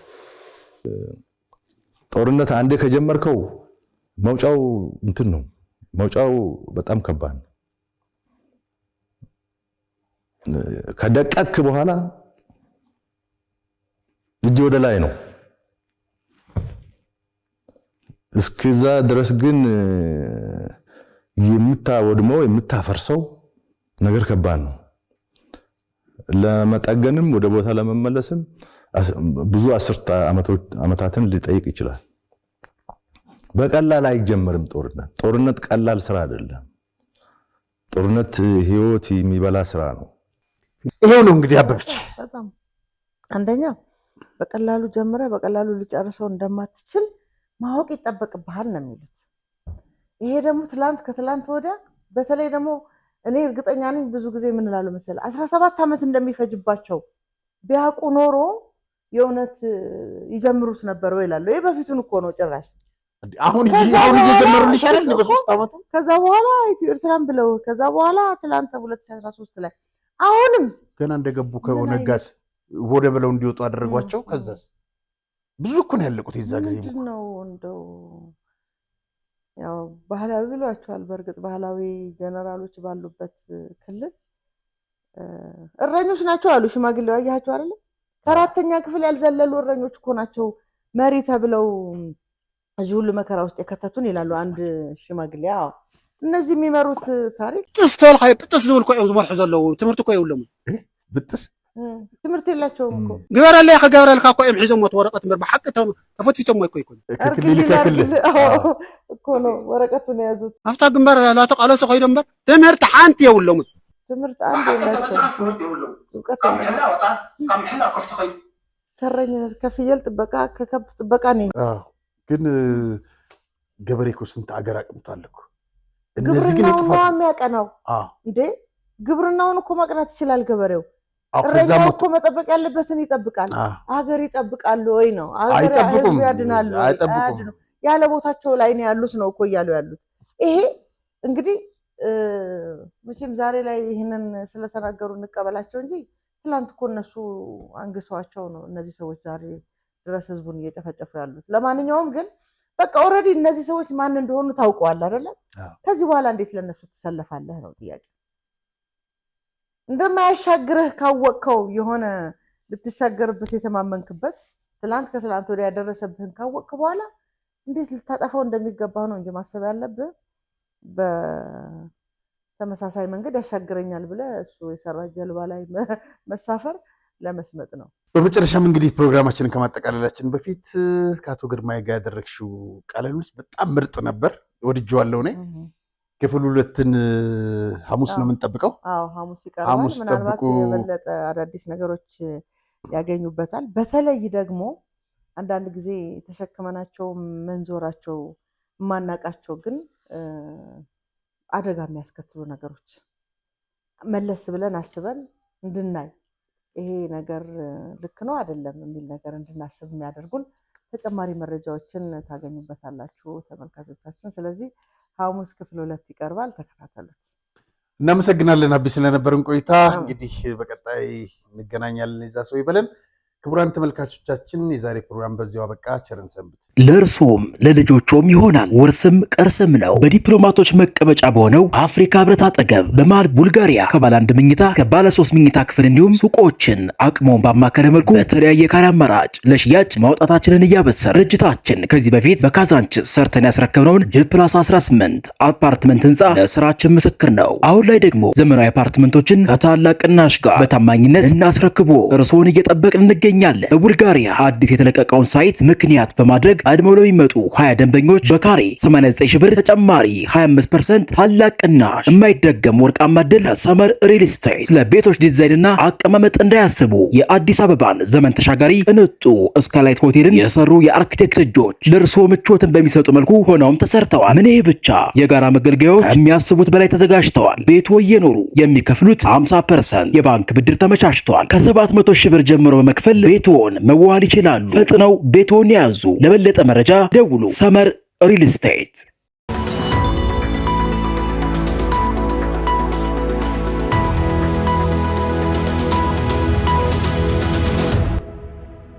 ጦርነት አንዴ ከጀመርከው መውጫው እንትን ነው፣ መውጫው በጣም ከባድ ነው። ከደቀክ በኋላ እጅ ወደ ላይ ነው። እስከዛ ድረስ ግን የምታወድመው፣ የምታፈርሰው ነገር ከባድ ነው። ለመጠገንም ወደ ቦታ ለመመለስም ብዙ አስርተ ዓመታትን ሊጠይቅ ይችላል። በቀላል አይጀመርም ጦርነት። ጦርነት ቀላል ስራ አይደለም። ጦርነት ህይወት የሚበላ ስራ ነው። ይሄው ነው እንግዲህ አበበች። በጣም አንደኛ በቀላሉ ጀምረህ በቀላሉ ልጨርሰው እንደማትችል ማወቅ ይጠበቅብሃል ነው የሚሉት። ይሄ ደግሞ ትላንት ከትላንት ወዲያ በተለይ ደግሞ እኔ እርግጠኛ ነኝ፣ ብዙ ጊዜ ምን እላለሁ መሰለህ፣ 17 ዓመት እንደሚፈጅባቸው ቢያውቁ ኖሮ የእውነት ይጀምሩት ነበር ወይ እላለሁ። ይሄ በፊቱን እኮ ነው ጭራሽ። አሁን አሁን እየጀመሩልሽ አይደል? በ3 ዓመቱ። ከዛ በኋላ ኢትዮ ኤርትራን ብለው፣ ከዛ በኋላ ትላንት 2013 ላይ አሁንም ገና እንደገቡ ከኦነግ ጋር ወደ ብለው እንዲወጡ አደረጓቸው። ከዛስ ብዙ እኮ ነው ያለቁት የዛ ጊዜ። ምንድን ነው እንደው ያው ባህላዊ ብሏቸዋል። በእርግጥ ባህላዊ ጀነራሎች ባሉበት ክልል እረኞች ናቸው አሉ ሽማግሌው። አያቸው አይደለም? ከአራተኛ ክፍል ያልዘለሉ እረኞች እኮ ናቸው መሪ ተብለው እዚህ ሁሉ መከራ ውስጥ የከተቱን ይላሉ አንድ ሽማግሌ። አዎ፣ እነዚህ የሚመሩት ታሪክ ጥስ ተበልካዮ ብጥስ ዝብል እኮ እዮም ዝመርሑ ዘለዉ። ትምህርቲ እኮ የብሎምን። ብጥስ። ትምህርት የላቸውም እኮ። ግበረለይ ክገብረልካ እኮ እዮም ሒዞም እቲ ወረቀት እምበር ብሓቂ ተፈትፊቶም እኮ ይኮኑ። አርግልኝ እኮ ነው ወረቀቱን የያዙት። ኣብታ ግንባር ላተቃለሱ ከይዶም እምበር ትምህርቲ ሓንቲ የብሎምን። ትምህርት አንድ የላቸውም። እውቀት ከረኝነት፣ ከፍየል ጥበቃ፣ ከከብት ጥበቃ ነው። ግን ገበሬ እኮ ስንት አገር አቅምቷል እኮ። እነዚህ ግን ግብርናውን የጥፋት ነው የሚያቀናው እንዴ! ግብርናውን እኮ ማቅናት ይችላል ገበሬው። ከዛም እረኛው እኮ መጠበቅ ያለበትን ይጠብቃል። አገር ይጠብቃሉ ወይ ነው? አገር አይጠብቁም። ህዝብ ያድናሉ ወይ? አይጠብቁም። አያድኑም። ያለ ቦታቸው ላይ ነው ያሉት ነው እኮ እያሉ ያሉት። ይሄ እንግዲህ መቼም ዛሬ ላይ ይህንን ስለተናገሩ እንቀበላቸው እንጂ ትላንት እኮ እነሱ አንግሰዋቸው ነው እነዚህ ሰዎች ዛሬ ድረስ ህዝቡን እየጨፈጨፉ ያሉት። ለማንኛውም ግን በቃ already እነዚህ ሰዎች ማን እንደሆኑ ታውቀዋል አይደለም? ከዚህ በኋላ እንዴት ለእነሱ ትሰለፋለህ ነው ጥያቄ። እንደማያሻግርህ ካወቅከው፣ የሆነ ልትሻገርበት የተማመንክበት ትላንት ከትላንት ወዲያ ያደረሰብህን ካወቅክ በኋላ እንዴት ልታጠፋው እንደሚገባ ነው እንጂ ማሰብ ያለብህ፣ በተመሳሳይ መንገድ ያሻግረኛል ብለህ እሱ የሰራ ጀልባ ላይ መሳፈር ለመስመጥ ነው። በመጨረሻም እንግዲህ ፕሮግራማችንን ከማጠቃለላችን በፊት ከአቶ ግርማይ ጋር ያደረግሽው ቃለ ምልልስ በጣም ምርጥ ነበር፣ ወድጄዋለሁ። እኔ ክፍል ሁለትን ሐሙስ ነው የምንጠብቀው። አዎ፣ ሐሙስ ይቀርባል። ሐሙስ ምናልባት ጠብቁ። የበለጠ አዳዲስ ነገሮች ያገኙበታል። በተለይ ደግሞ አንዳንድ ጊዜ ተሸክመናቸው መንዞራቸው የማናቃቸው ግን አደጋ የሚያስከትሉ ነገሮች መለስ ብለን አስበን እንድናይ፣ ይሄ ነገር ልክ ነው አይደለም የሚል ነገር እንድናስብ የሚያደርጉን ተጨማሪ መረጃዎችን ታገኙበታላችሁ ተመልካቾቻችን። ስለዚህ ሐሙስ ክፍል ሁለት ይቀርባል። ተከታተሉት። እናመሰግናለን አቢ ስለነበረን ቆይታ። እንግዲህ በቀጣይ እንገናኛለን። የዛ ሰው ይበለን። ክቡራን ተመልካቾቻችን የዛሬ ፕሮግራም በዚያው አበቃ። ቸር እንሰንብት። ለእርሶም ለልጆቾም ይሆናል። ውርስም ቅርስም ነው። በዲፕሎማቶች መቀመጫ በሆነው አፍሪካ ህብረት አጠገብ በመሃል ቡልጋሪያ ከባለ አንድ መኝታ እስከ ባለ ሶስት መኝታ ክፍል እንዲሁም ሱቆችን አቅሞን ባማከለ መልኩ በተለያየ ካሬ አማራጭ ለሽያጭ ማውጣታችንን እያበሰር፣ ድርጅታችን ከዚህ በፊት በካዛንችስ ሰርተን ያስረከብነውን G+18 አፓርትመንት ህንፃ ለስራችን ምስክር ነው። አሁን ላይ ደግሞ ዘመናዊ አፓርትመንቶችን ከታላቅ ቅናሽ ጋር በታማኝነት እናስረክቦ እርስዎን እየጠበቅን እንገኛለን። በቡልጋሪያ አዲስ የተለቀቀውን site ምክንያት በማድረግ ቀድመው ለሚመጡ 20 ደንበኞች በካሬ 89 ሺህ ብር ተጨማሪ 25% ታላቅ ቅናሽ፣ የማይደገም ወርቃማ ዕድል ከሰመር ሪል ስቴት። ስለ ቤቶች ዲዛይንና አቀማመጥ እንዳያስቡ፣ የአዲስ አበባን ዘመን ተሻጋሪ ቅንጡ ስካይላይት ሆቴልን የሰሩ የአርኪቴክት እጆች ለእርስዎ ምቾትን በሚሰጡ መልኩ ሆነውም ተሰርተዋል። ምን ይህ ብቻ፣ የጋራ መገልገያዎች ከሚያስቡት በላይ ተዘጋጅተዋል። ቤትዎ እየኖሩ የሚከፍሉት 50% የባንክ ብድር ተመቻችተዋል። ከ700 ሺህ ብር ጀምሮ በመክፈል ቤትዎን መዋል ይችላሉ። ፈጥነው ቤትዎን ያዙ። ለበለጠ መረጃ ደውሉ። ሰመር ሪል ስቴት።